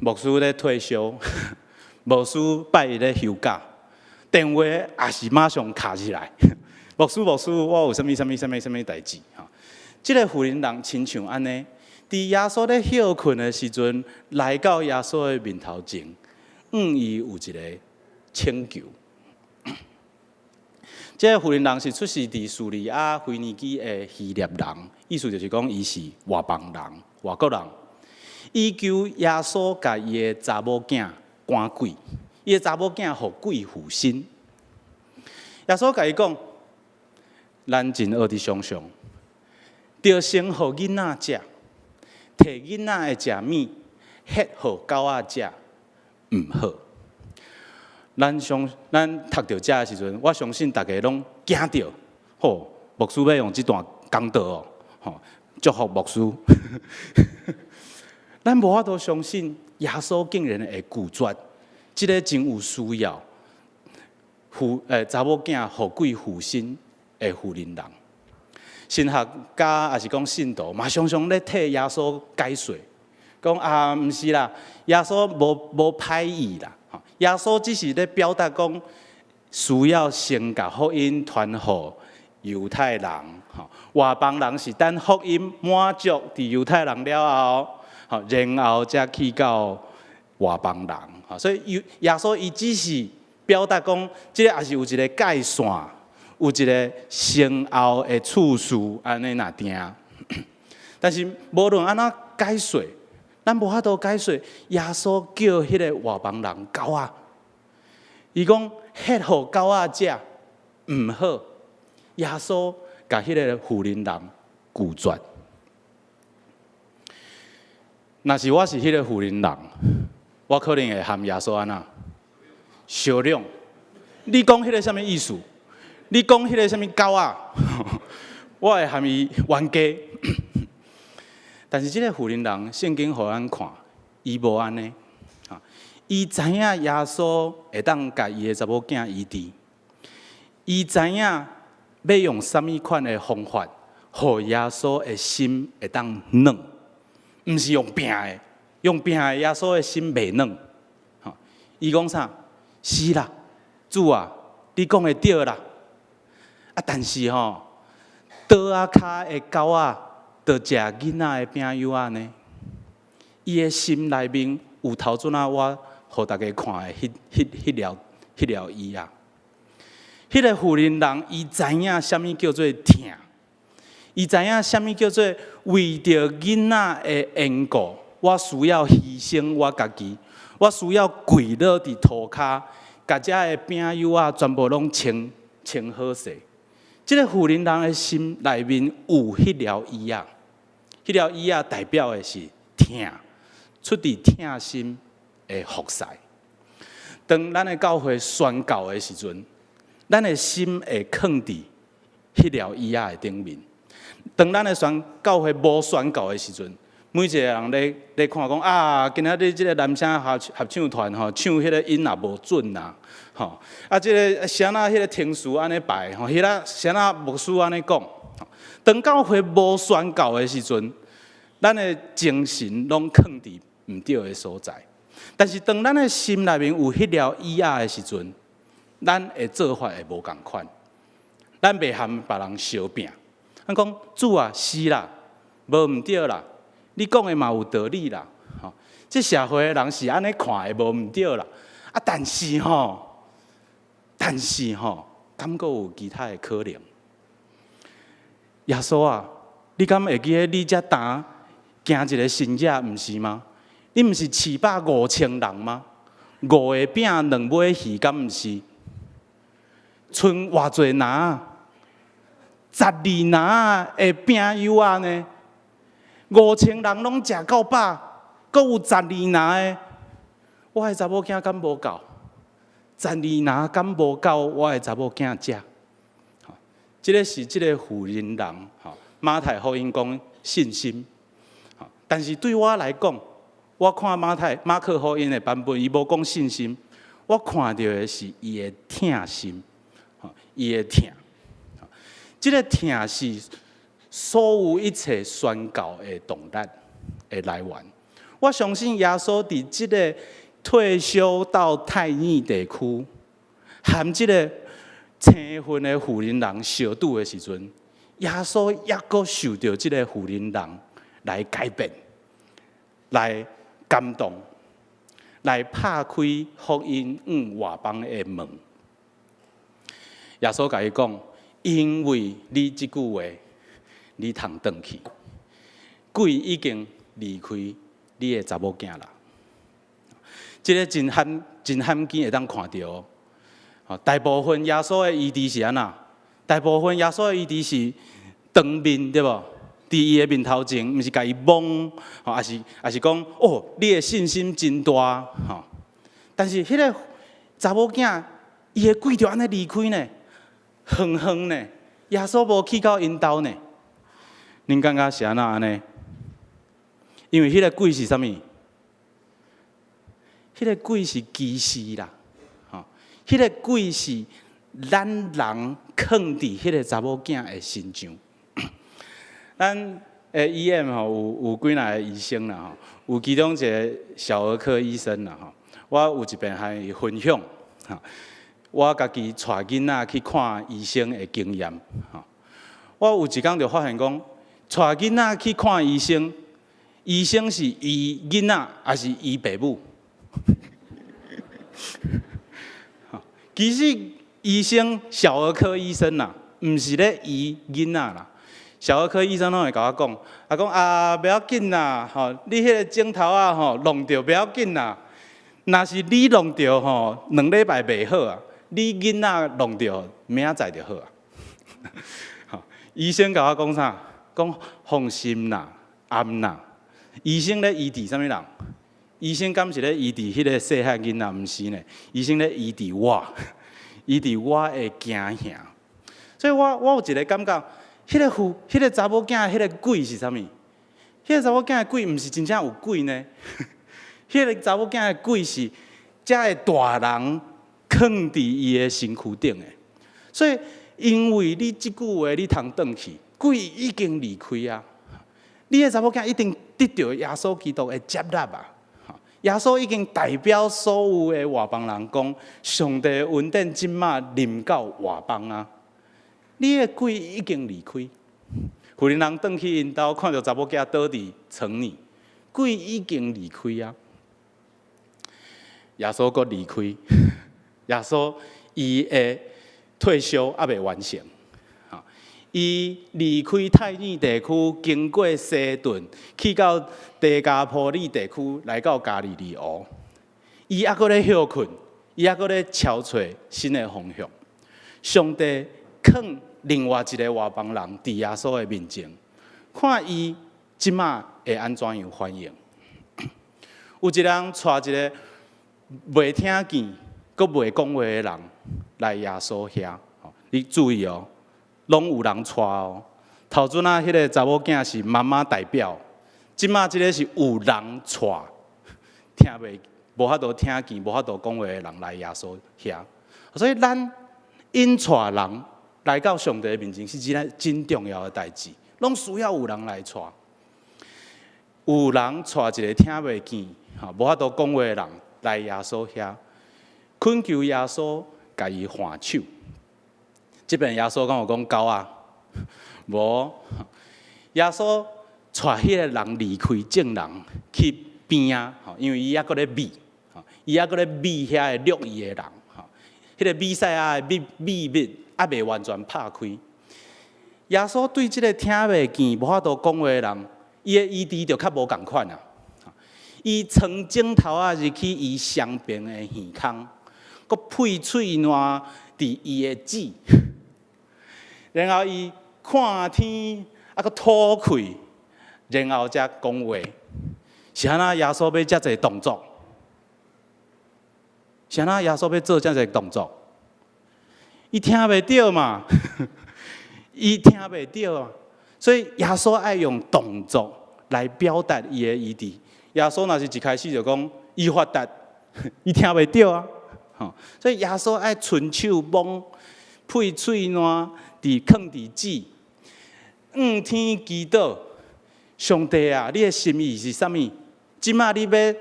牧師咧退休，牧師拜一咧休假，電話也是馬上敲起來。牧師，牧師，我有啥物啥物啥物啥物代誌？吼，這个婦人人親像按呢，佇耶穌咧歇睏的時陣，來到耶穌的面頭前，向伊有一个請求。這个婦人人是出世佇敘利亞腓尼基的希臘人，意思就是講伊是外邦人、外國人。伊求耶穌共伊的查某囝趕鬼，伊的查某囝予鬼附身。耶穌共伊講，咱真學佇想像，著先予囡仔食，提囡仔的食物，獻予狗仔食，毋好。咱讀著遮的時陣，我相信大家攏驚著。吼，牧師欲用這段講道哦，吼，祝福牧師。咱無法度相信耶穌竟然會拒絕這个真有需要查某囝予鬼附身的婦人人。神學家抑是講信徒嘛，常常咧替耶穌解說，講啊，毋是啦，耶穌無歹意啦，耶穌只是咧表達講需要先共福音傳予猶太人，吼，外邦人是等福音滿足佇猶太人了後，吼，然後才去到外邦人，吼，所以耶穌伊只是表達講，這个也是有一个界線，有一个先後的次序按呢若定。但是無論按怎解說，咱無法度解說耶穌叫彼个外邦人狗仔，伊講獻予狗仔食毋好，耶穌共彼个婦人人拒絕。若是我是彼个婦人人，我可能會和耶穌按怎相量。你講彼个啥物意思？你講彼个啥物狗仔？我會和伊冤家。但是這个婦人人，聖經予咱看，伊無按呢。伊知影耶穌會當共伊的查某囝醫治，伊知影欲用啥物款的方法，予耶穌的心會當軟，毋是用拚的，用拚的耶穌的心袂軟。伊講啥？是啦，主啊，你講的對啦。啊，但是吼，桌仔跤的狗仔，著食囡仔的餅幼仔呢。伊的心內面有頭拄仔我予大家看的彼條魚仔。彼个婦人人，伊知影啥物叫做疼，伊知影啥物叫做為著囡仔的緣故，我需要犧牲我家己，我需要跪落佇塗跤，共遮的餅幼仔全部攏清清好勢。這个婦人人的心內面有彼條魚仔，彼條魚仔代表的是疼，出自疼心的服侍。當咱的教會宣教的時陣，咱的心會囥佇彼條魚仔的頂面。當咱的教會無宣教的時陣，每一个人咧看講啊，今仔日這个男聲合唱團吼，唱彼个音也無準啊，吼啊，這个啥那彼个聽詞按呢排吼，彼个啥那牧師按呢講。當教會無宣教的時陣，咱的精神攏囥佇毋對的所在。但是當咱的心內面有彼條魚仔的時陣，咱的做法會無仝款，咱袂和別人相拚。咱講主啊，是啦，無毋對啦，你講的嘛有道理啦，吼，這社會的人是按呢看的，無毋對啦。啊，但是吼，敢閣有其他的可能？耶穌啊，你敢會記得你遮呾行一个神跡，毋是嗎？你毋是飼飽5000人嗎？五個餅兩尾魚，敢毋是？賰偌濟籃？12籃的餅幼仔呢？5000人攏食夠飽，閣有十二籃的，我的查某囝敢無夠？十二籃敢無夠？我的查某囝食？這个是這个婦人人，吼，馬太福音講信心，但是對我來講，我看馬太、馬可福音的版本，伊無講信心，我看著的是伊的疼心，伊的疼，這个疼是所有一切宣教的動力的來源。我相信耶穌佇這个退休到太遠地區，和這个青雲的婦人人相拄的時陣，耶穌猶閣受著這个婦人人來改變、來感動、來拍開福音往外邦的門。耶穌共伊講：因為你這句話，你通轉去，鬼已經離開你的查某囝啦。這个真罕見會當看著。大部分耶穌的醫治是按怎？大部分耶穌的醫治是當面對無？佇伊的面頭前，毋是共伊摸，吼，抑是講，哦，你的信心真大，吼。但是彼个查某囝，伊的鬼就按呢離開呢，遠遠呢，耶穌無去到𪜶兜呢。恁感覺是按怎按呢？因為彼个鬼是啥物？彼个鬼是歧視啦，吼！彼个鬼是咱人囥佇彼个查某囝的身上。咱的醫院吼有幾若個醫生啦吼，有其中一個小兒科醫生啦吼，我有一遍和伊分享，吼，我家己帶囡仔去看醫生的經驗，吼，我有一工就發現講，帶囡仔去看醫生，醫生是醫囡仔，抑是醫爸母？其實醫生小兒科醫生啦，毋是咧醫囡仔啦。小兒科醫生攏會共我講，啊講啊袂要緊啦，吼，你彼个指頭仔吼弄著袂要緊啦。若是你弄著吼，2禮拜袂好啊，你囡仔弄著明仔載就好啊。吼，醫生共我講啥？講放心啦，安啦。醫生咧醫治啥物人？醫生敢是咧醫治彼个細漢囡仔？毋是呢，醫生咧醫治我，醫治我的驚嚇。所以我有一个感覺，彼个婦，彼个查某囝，彼个鬼是啥物？彼个查某囝的鬼毋是真正有鬼呢。彼个查某囝的鬼是遮个大人囥佇伊的身軀頂的。所以，因為你這句話你通轉去，鬼已經離開啊。你的查某囝一定得著耶穌基督的接納啊！耶穌已經代表所有的外邦人講，上帝的恩典這馬臨到外邦啊！你的鬼已經離開，婦人人轉去𪜶兜，看著查某囝倒佇床裡，鬼已經離開啊！耶穌閣離開，耶穌伊的退休猶未完成，伊離開泰爾地區，經過西頓，去到低加波利地區，來到加利利湖。伊猶閣咧歇睏，伊猶閣咧敲揣新的方向。上帝囥另外一个外邦人佇耶穌的面前，看伊這馬會按怎樣反應。有一个人帶一个袂聽見、閣袂講話的人來耶穌遐，你注意哦，攏有人帶哦。頭陣仔彼个查某囝是媽媽代表，這馬這个是有人帶，聽袂無法度聽見、無法度講話的人來耶穌遐。所以咱引帶人來到上帝面前是一個真重要的代誌，攏需要有人來帶。有人帶一个聽袂見、吼無法度講話的人來耶穌遐，懇求耶穌共伊挽手。這遍耶穌敢有講狗仔？無。耶穌帶彼个人離開眾人去邊仔，吼，因為伊猶閣咧覕，伊猶閣咧覕遐个掠伊的人，吼，彼个彌賽亞的秘秘密猶未完全拍開。耶穌對這个聽袂見、無法度講話的人，伊的醫治就較無仝款啊。伊藏指頭仔入去伊雙爿的耳孔，閣噴喙瀾佇伊的舌，然後伊看天，啊，閣吐氣，然後才講話。是按怎耶穌欲遮濟動作？是按怎耶穌欲做遮濟動作？伊聽袂著嘛？伊聽袂著啊！所以耶穌愛用動作來表達伊的醫治。耶穌若是一開始就講以法達，伊聽袂著啊！吼，所以耶穌愛伸手摸，噴喙瀾佇囥佇舌，向天祈禱，上帝啊，你的心意是啥物？這馬你欲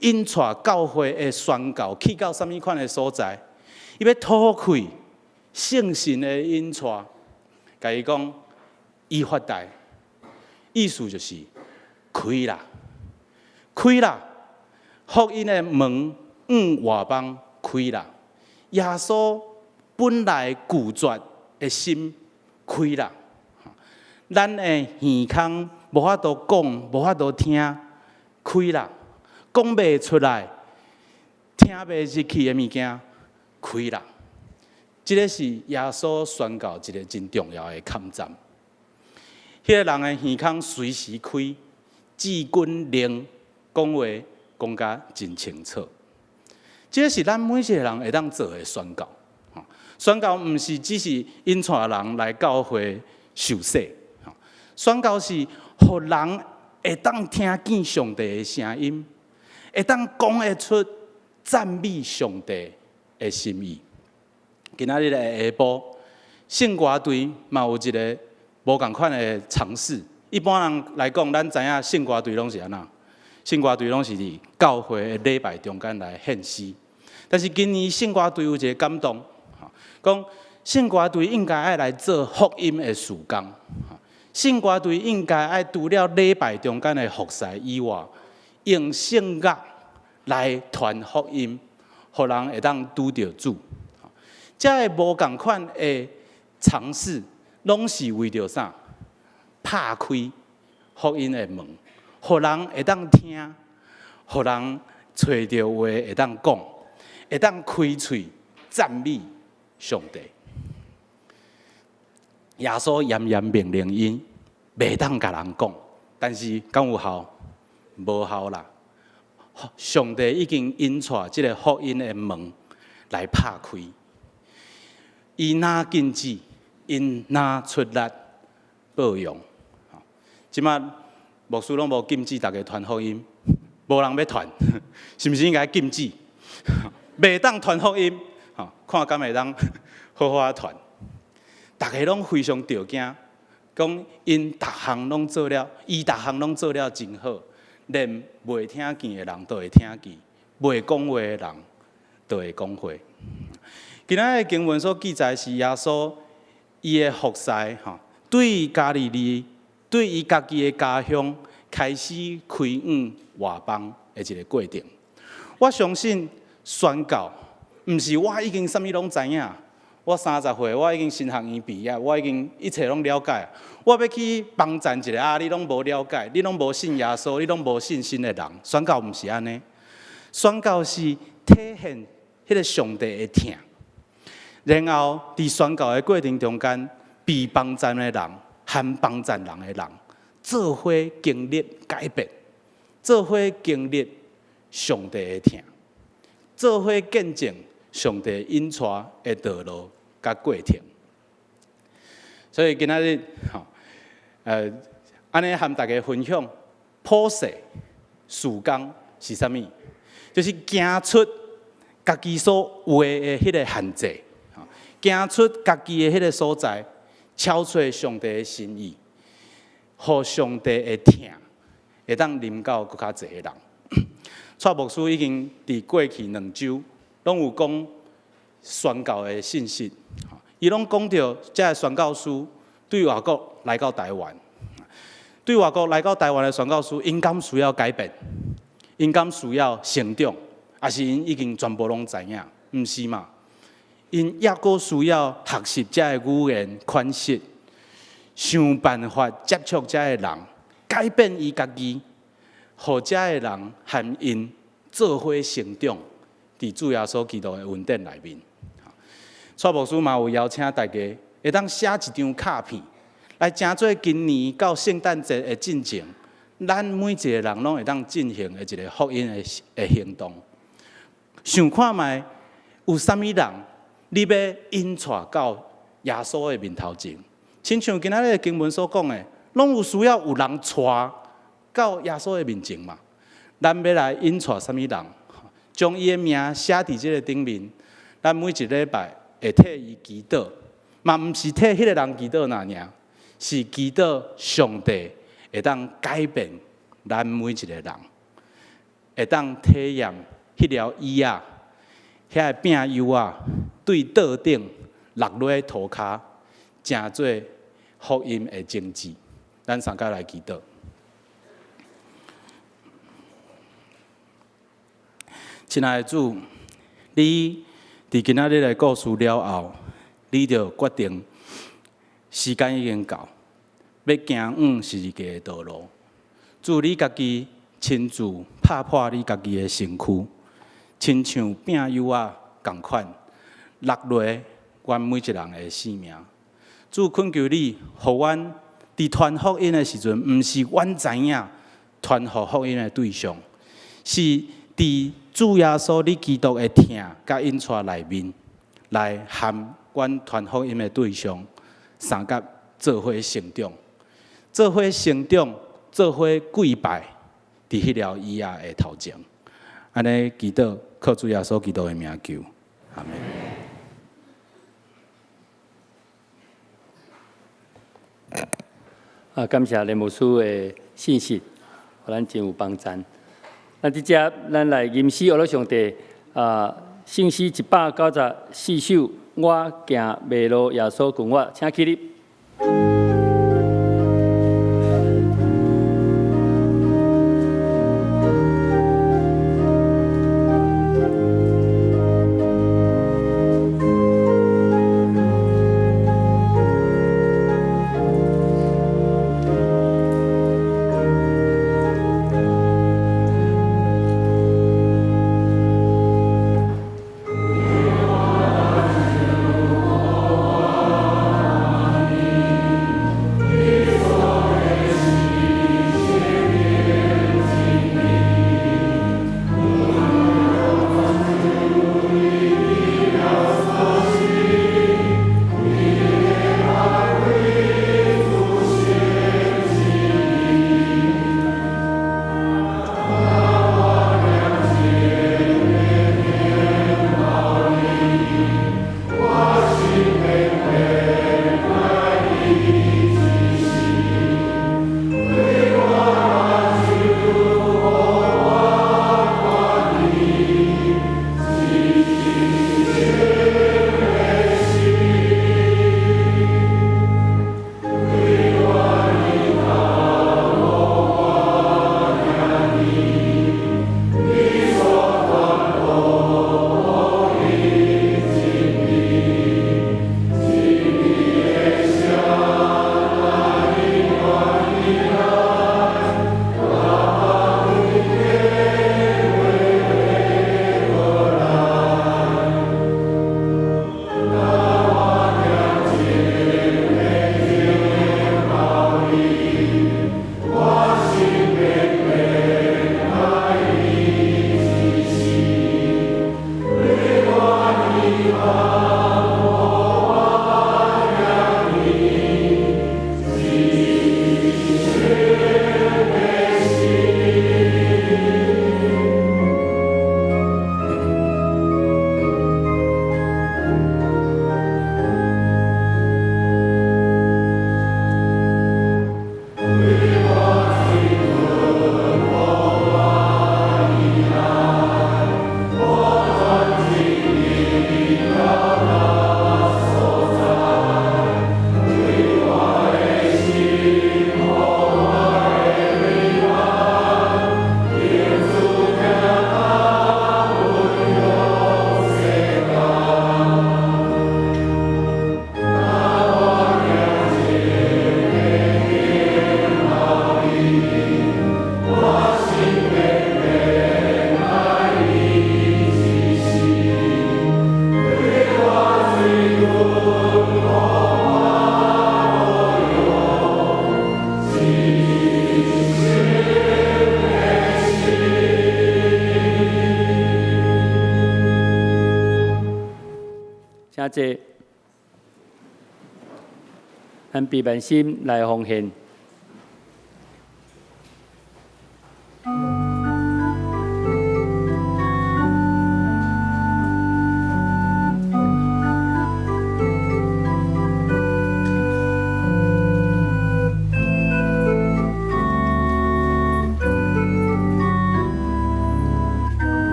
引帶教會的宣告去到啥物款的所在？伊欲吐氣，聖神的引帶，共伊講以法大，意思就是開啦，開啦，福音的門向外邦開啦。耶穌本來拒絕的心開啦，咱的耳孔無法度講，無法度聽，開啦，講袂出來，聽袂入去的物件，開啦。這个是耶穌宣告一个真重要的抗戰。彼个人的耳孔隨時開，舌根靈，講話講甲真清楚。這是咱每一個人會當做的宣告。宣告毋是只是引帶人來教會受洗，宣告是予人會當聽見上帝的聲音，會當講會出讚美上帝的心意。今仔日的下晡，聖歌隊嘛有一个無仝款的嘗試。一般人來講，咱知影聖歌隊攏是按怎？聖歌隊攏是佇教會的禮拜中間來獻詩。但是今年聖歌隊有一个感動，講聖歌隊應該愛來做福音的事工。聖歌隊應該愛除了禮拜中間的服侍以外，用聖樂來傳福音，予人會當拄著主。這个無仝款的嘗試，攏是為著啥？拍開福音的門，予人會當聽，予人揣著話會當講，會當開喙讚美上帝。耶穌嚴嚴命令𪜶，袂當共人講，但是敢有效？無效啦！上帝已經引帶這个福音的門來拍開，伊若禁止，𪜶若出力報用。這馬牧師攏無禁止逐家傳福音，無人欲傳，是毋是應該禁止？袂當傳福音，看敢會當好好仔傳。逐家攏非常著驚，講𪜶逐項攏做了，伊逐項攏做了真好，連袂聽見的人都會聽見，袂講話的人都會講話。今仔日的經文所記載是耶穌伊的服侍，吼，對加利利，對伊家己的家鄉開始開往外邦的一个過程。我相信宣教，毋是我已經啥物攏知影。我30歲，我已經神學院畢業，我已經一切攏了解。我欲去幫贊一个啊，你攏無了解，你攏無信耶穌，你攏無信心的人，宣教毋是按呢。宣教是體現彼个上帝的疼，然後佇宣教的過程中間，被幫贊的人和幫贊人的人，做伙經歷改變，做伙經歷上帝的疼，做伙見證上帝引帶的道路佮過程。所以今仔日吼，按呢和大家分享普世事工是啥物？就是行出家己所有的彼个限制，行出家己的彼个所在，超出上帝的心意，予上帝的疼會當臨到閣較濟的人。蔡牧師已經佇過去2週攏有講宣教的信息，伊攏講著這个宣教師對外國來到台灣，對外國來到台灣的宣教師，𪜶敢需要改變？𪜶敢需要成長？抑是𪜶已經全部攏知影？毋是嘛？𪜶猶閣需要學習這个語言款式，想辦法接觸這个人，改變伊家己，予這个人和𪜶做伙成長，佇主耶穌基督的恩典內面。蔡牧師嘛有邀請大家，會當寫一張卡片，來成做今年到聖誕節的進前，咱每一个人攏會當進行的一个福音的行動。想看覓有啥物人，你欲引帶到耶穌的面頭前？親像今仔日經文所講的，攏有需要有人帶到耶穌的面前嘛。咱欲來引帶啥物人？將伊的名寫佇這个頂面，咱每一禮拜會替伊祈禱，嘛毋是替彼个人祈禱爾爾，是祈禱上帝會當改變咱每一个人，會當體驗彼條椅仔、遐个餅幼仔對桌頂落落塗跤，成做福音的種子。咱三個來祈禱。親愛的主，你佇今仔日的故事了後，你就決定時間已經到，欲行往十字架的道路。主，你家己親自拍破你家己的身軀，親像餅幼仔仝款，落落阮每一人的性命。主，懇求你，予阮佇傳福音的時陣，毋是阮知影傳予福音的對象，是佇主耶穌你基督的疼佮引帶內面，來含阮傳福音的對象，相佮做伙成長，做伙成長，做伙跪拜，佇彼條椅仔的頭前。按呢祈禱，靠主耶穌基督的名求，阿們。啊，感謝連牧師的信息，予咱真有幫贊。咱佇遮，咱來吟詩阿羅上帝啊，聖詩194首，我行迷路，耶穌跟我，請起立。請坐，咱閉目心來奉獻。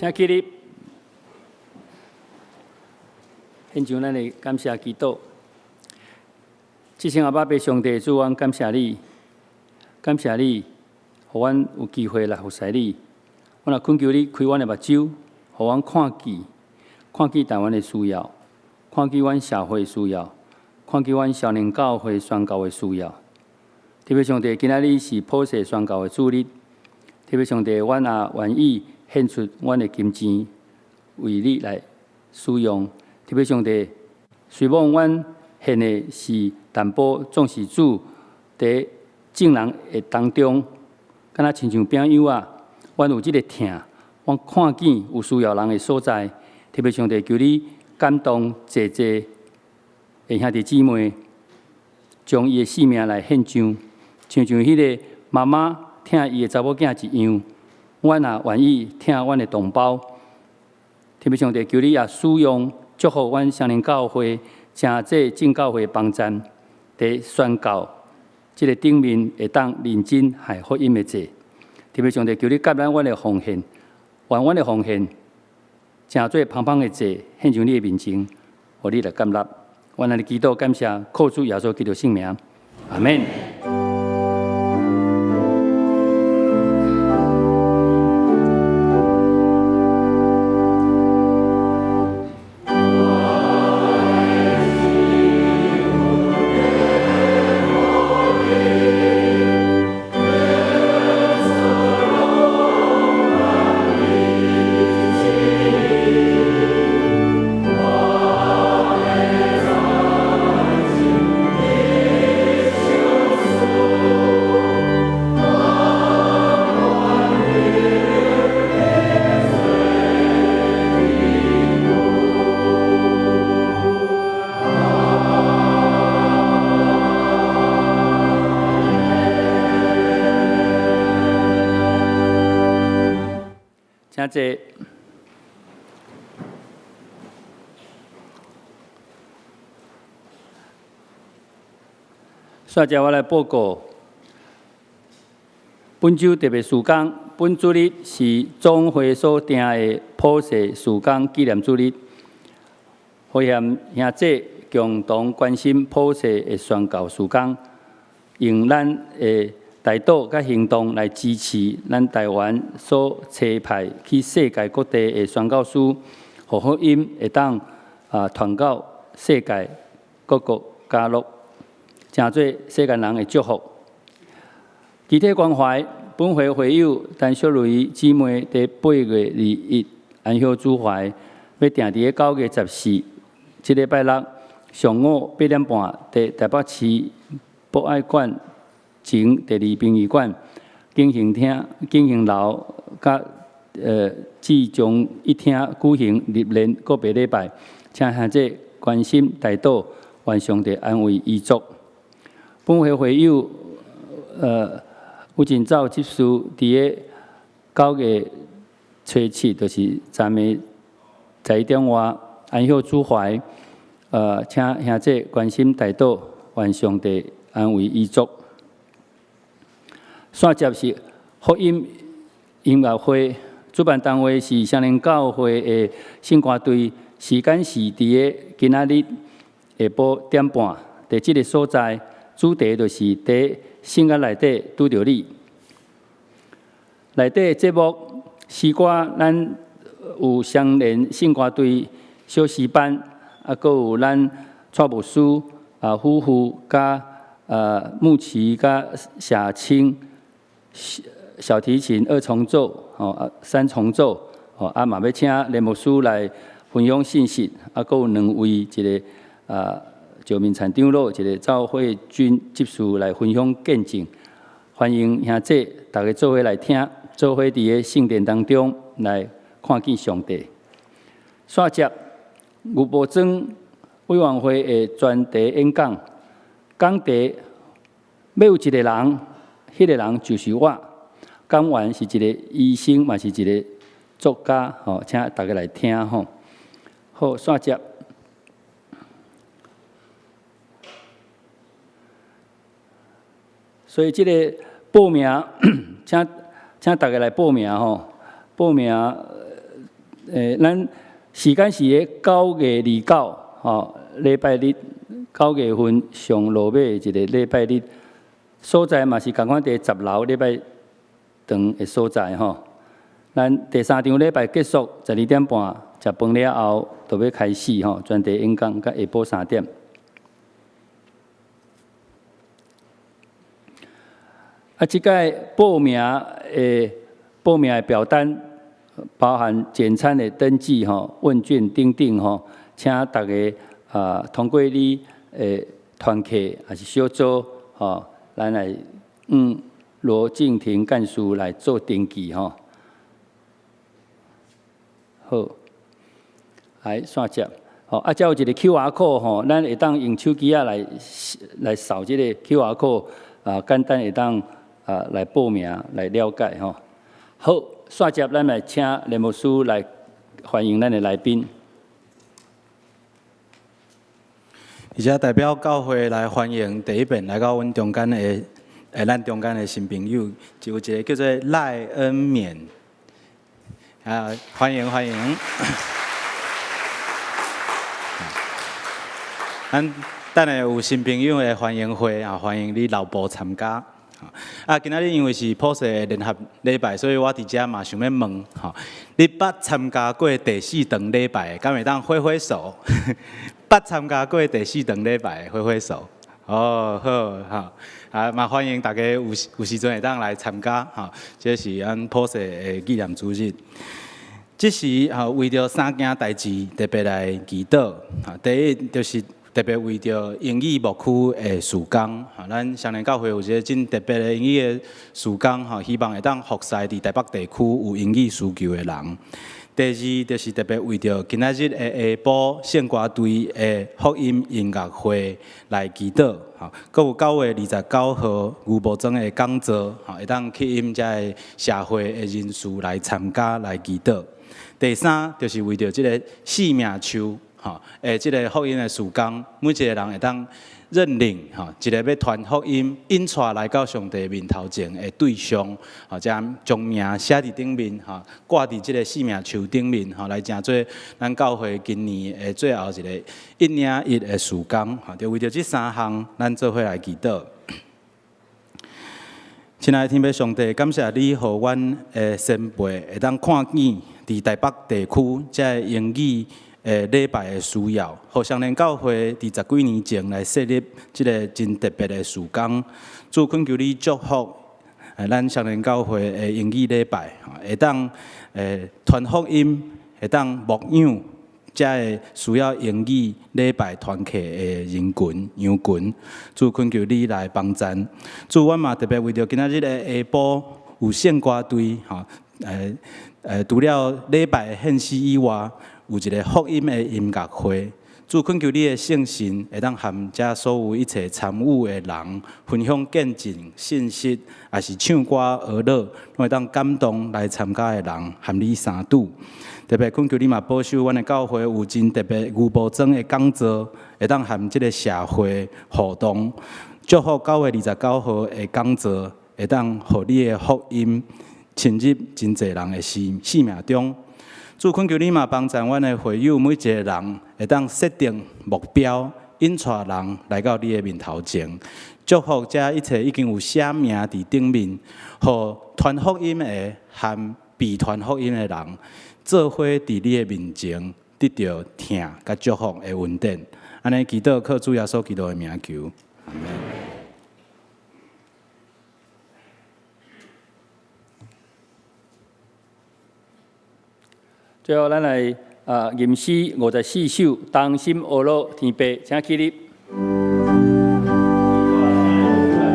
請起立。獻上咱的感謝祈禱。至聖阿爸父上帝主，阮感謝你，感謝你，予阮有機會來服侍你。阮也懇求你開阮的目睭，予阮看見，看見台灣的需要，看見阮社會的需要，看見阮少年教會宣教的需要。特別上帝，今仔日是普世宣教的主日。特別上帝，阮也願意獻出阮的金錢，為你來使用。特別上帝，雖罔阮獻的是淡薄，總是主佇眾人的當中，敢若親像餅友仔，阮有這个疼，阮看見有需要人的所在。特別上帝，求你感動濟濟的兄弟姊妹，將伊的性命來獻上，親像彼个媽媽疼伊的查某囝一樣，阮也願意疼阮的同胞。特別上帝，求你也使用祝福阮雙連教會，成做正教會幫贊，佇宣教這个頂面會當認真害福音的做。特別上帝，求你接納阮的奉獻，願阮的奉獻成做芳芳的祭，獻上你的面前，予你來接納。阮按呢祈禱感謝，靠主耶穌基督聖名，阿門。請坐。煞接我來報告，本週特別事工，本主日是總會所訂的普世事工紀念主日，呼籲兄弟共同關心普世的宣教事工，用咱的代禱佮行動來支持咱台灣所差派去世界各地的宣教師，予福音會當傳到世界各國角落，成做世間人的祝福。具體關懷，本會會友陳淑蕾姊妹佇8月21安息主懷，欲訂佇个9月14，這禮拜六上午8點半，佇台北市博愛館前第二殯儀館景行廳、景行樓佮志中一廳舉行入殮告別禮拜，請兄弟關心代禱，願上帝安慰遺族。本會會友有真早執事佇个9月初7，就是昨暝11點外安息主懷，請兄弟關心代禱，願上帝安慰遺族。煞接是福音音樂會，主辦單位是雙連教會的聖歌隊，時間是佇个今仔日下晡點半，佇這个所在，主題就是佇聖樂內底拄著你。內底節目詩歌，咱有雙連聖歌隊小詩班，閣有咱蔡牧師夫婦佮牧師佮謝清。小提琴二重奏，三重奏，嘛欲請連牧師來分享信息，閣有兩位，一个石明燦長老，一个趙慧君執事來分享見證。歡迎兄弟逐家做伙來聽，做伙佇个聖殿當中來看見上帝。煞接牛埔莊委員會的專題演講，講題欲有一个人。彼个人就是我，講員是一个醫生，嘛是一个作家，吼，請大家來聽吼。好，煞接。所以這个報名，請大家來報名吼。報名咱時間是咧9月29，吼，禮拜日9月份上落尾的一个禮拜日，所在嘛是仝款佇10樓禮拜堂的所在吼。咱第三場禮拜結束12點半，食飯了後就欲開始吼，專題演講到下晡3點。啊，這擺報名的表單，包含簡餐的登記吼、問卷等等吼，請大家啊通過你的團契抑是小組吼，咱來羅靜婷幹事來做登記吼。好，來紲接，吼啊，遮有一个 QR code 吼，咱會當用手機仔來掃這個 QR code，啊，簡單會當啊來報名來了解吼。好，紲接咱來請連牧師來歡迎咱的來賓。而且代表教會來歡迎第一遍來到阮中間的，咱中間的新朋友，就有一个叫做賴恩勉，啊，歡迎歡迎。咱等下有新朋友的歡迎會啊，歡迎你留步參加。啊，今仔日因為是普世的聯合禮拜，所以我佇遮嘛想欲問，吼，你捌參加過第四場禮拜的，敢會當揮揮手？捌參加過第四場禮拜的，揮揮手。哦，好，吼，啊，嘛歡迎大家有時陣會當來參加，吼，這是咱普世的紀念主日。這時吼，為著三件代誌特別來祈禱，吼，第一就是特別為著英語牧區的事工，吼，咱雙連教會有一个真特別的英語的事工，吼，希望會當服侍佇台北地區有英語需求的人。第二就是特別為著今仔日的下晡聖歌隊的福音音樂會來祈禱，吼，閣有9月29號牛埔莊的講座，吼，會當吸引遮个社會的人士來參加來祈禱。第三就是為著這个生命樹，吼，這个福音的事工，每一个人會當認領，吼，一个欲傳福音、引帶來到上帝面頭前的對象，吼，將名寫佇頂面，吼，掛佇這个生命樹頂面，吼，來成做咱教會今年的最後一个一領一的事工，吼，就為著這三項，咱做伙來祈禱。親愛的天父上帝，感謝你予阮的先輩會當看見佇台北地區這个英語的禮拜的需要，予雙連教會佇十幾年前來設立這个真特別的事工。主懇求你祝福，咱雙連教會的英語禮拜，會當傳福音，會當牧養遮个需要英語禮拜團契的人群羊群。主懇求你來幫贊。主，阮嘛特別為著今仔日的下晡有聖歌隊，吼，除了禮拜的獻詩以外，有一个福音的音樂會。主懇求你的聖神會當和遮所有一切參與的人分享見證、信息，抑是唱歌學樂，攏會當感動來參加的人和你相拄。特別懇求你嘛保守阮的教會有真特別牛埔莊的講座，會當和這个社會互動。祝福9月29號的講座，會當予你的福音深入真濟人的生命中。主懇求你嘛幫助阮的會友每一個人，會當設定目標，引帶人來到你的面頭前。祝福遮一切已經有寫名佇頂面，予傳福音的和被傳福音的人，做伙佇你的面前得著疼佮祝福的恩典。按呢祈禱靠主耶穌基督的名求，阿們。最後，咱來啊吟詩54首，同心學樂天父，請起立。主耶和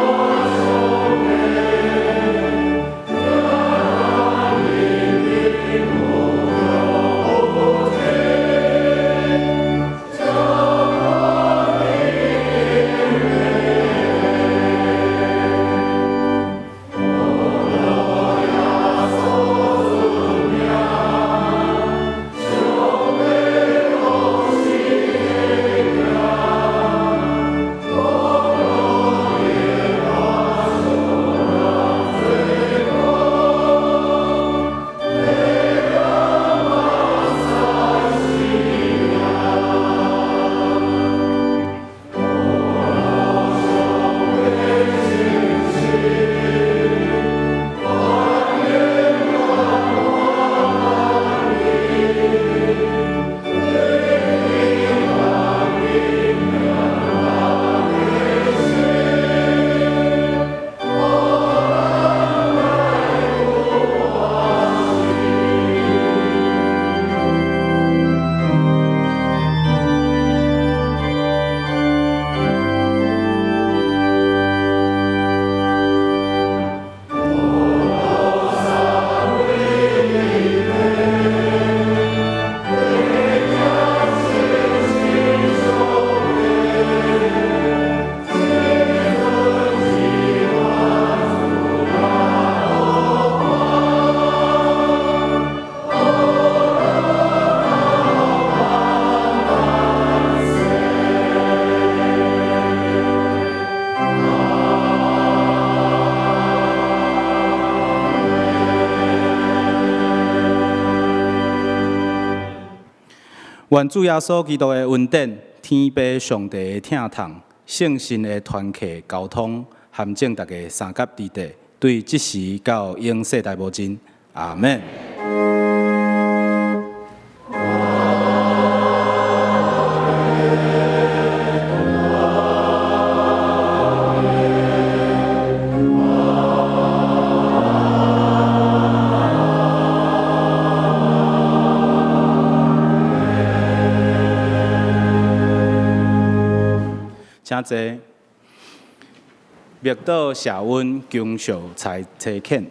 華。願主耶穌基督的恩典、天父上帝的疼痛、聖神的團契交通，含眾大家相佮佇地，對這時到永世代無盡。阿們。請坐。默禱謝恩，求受差遣。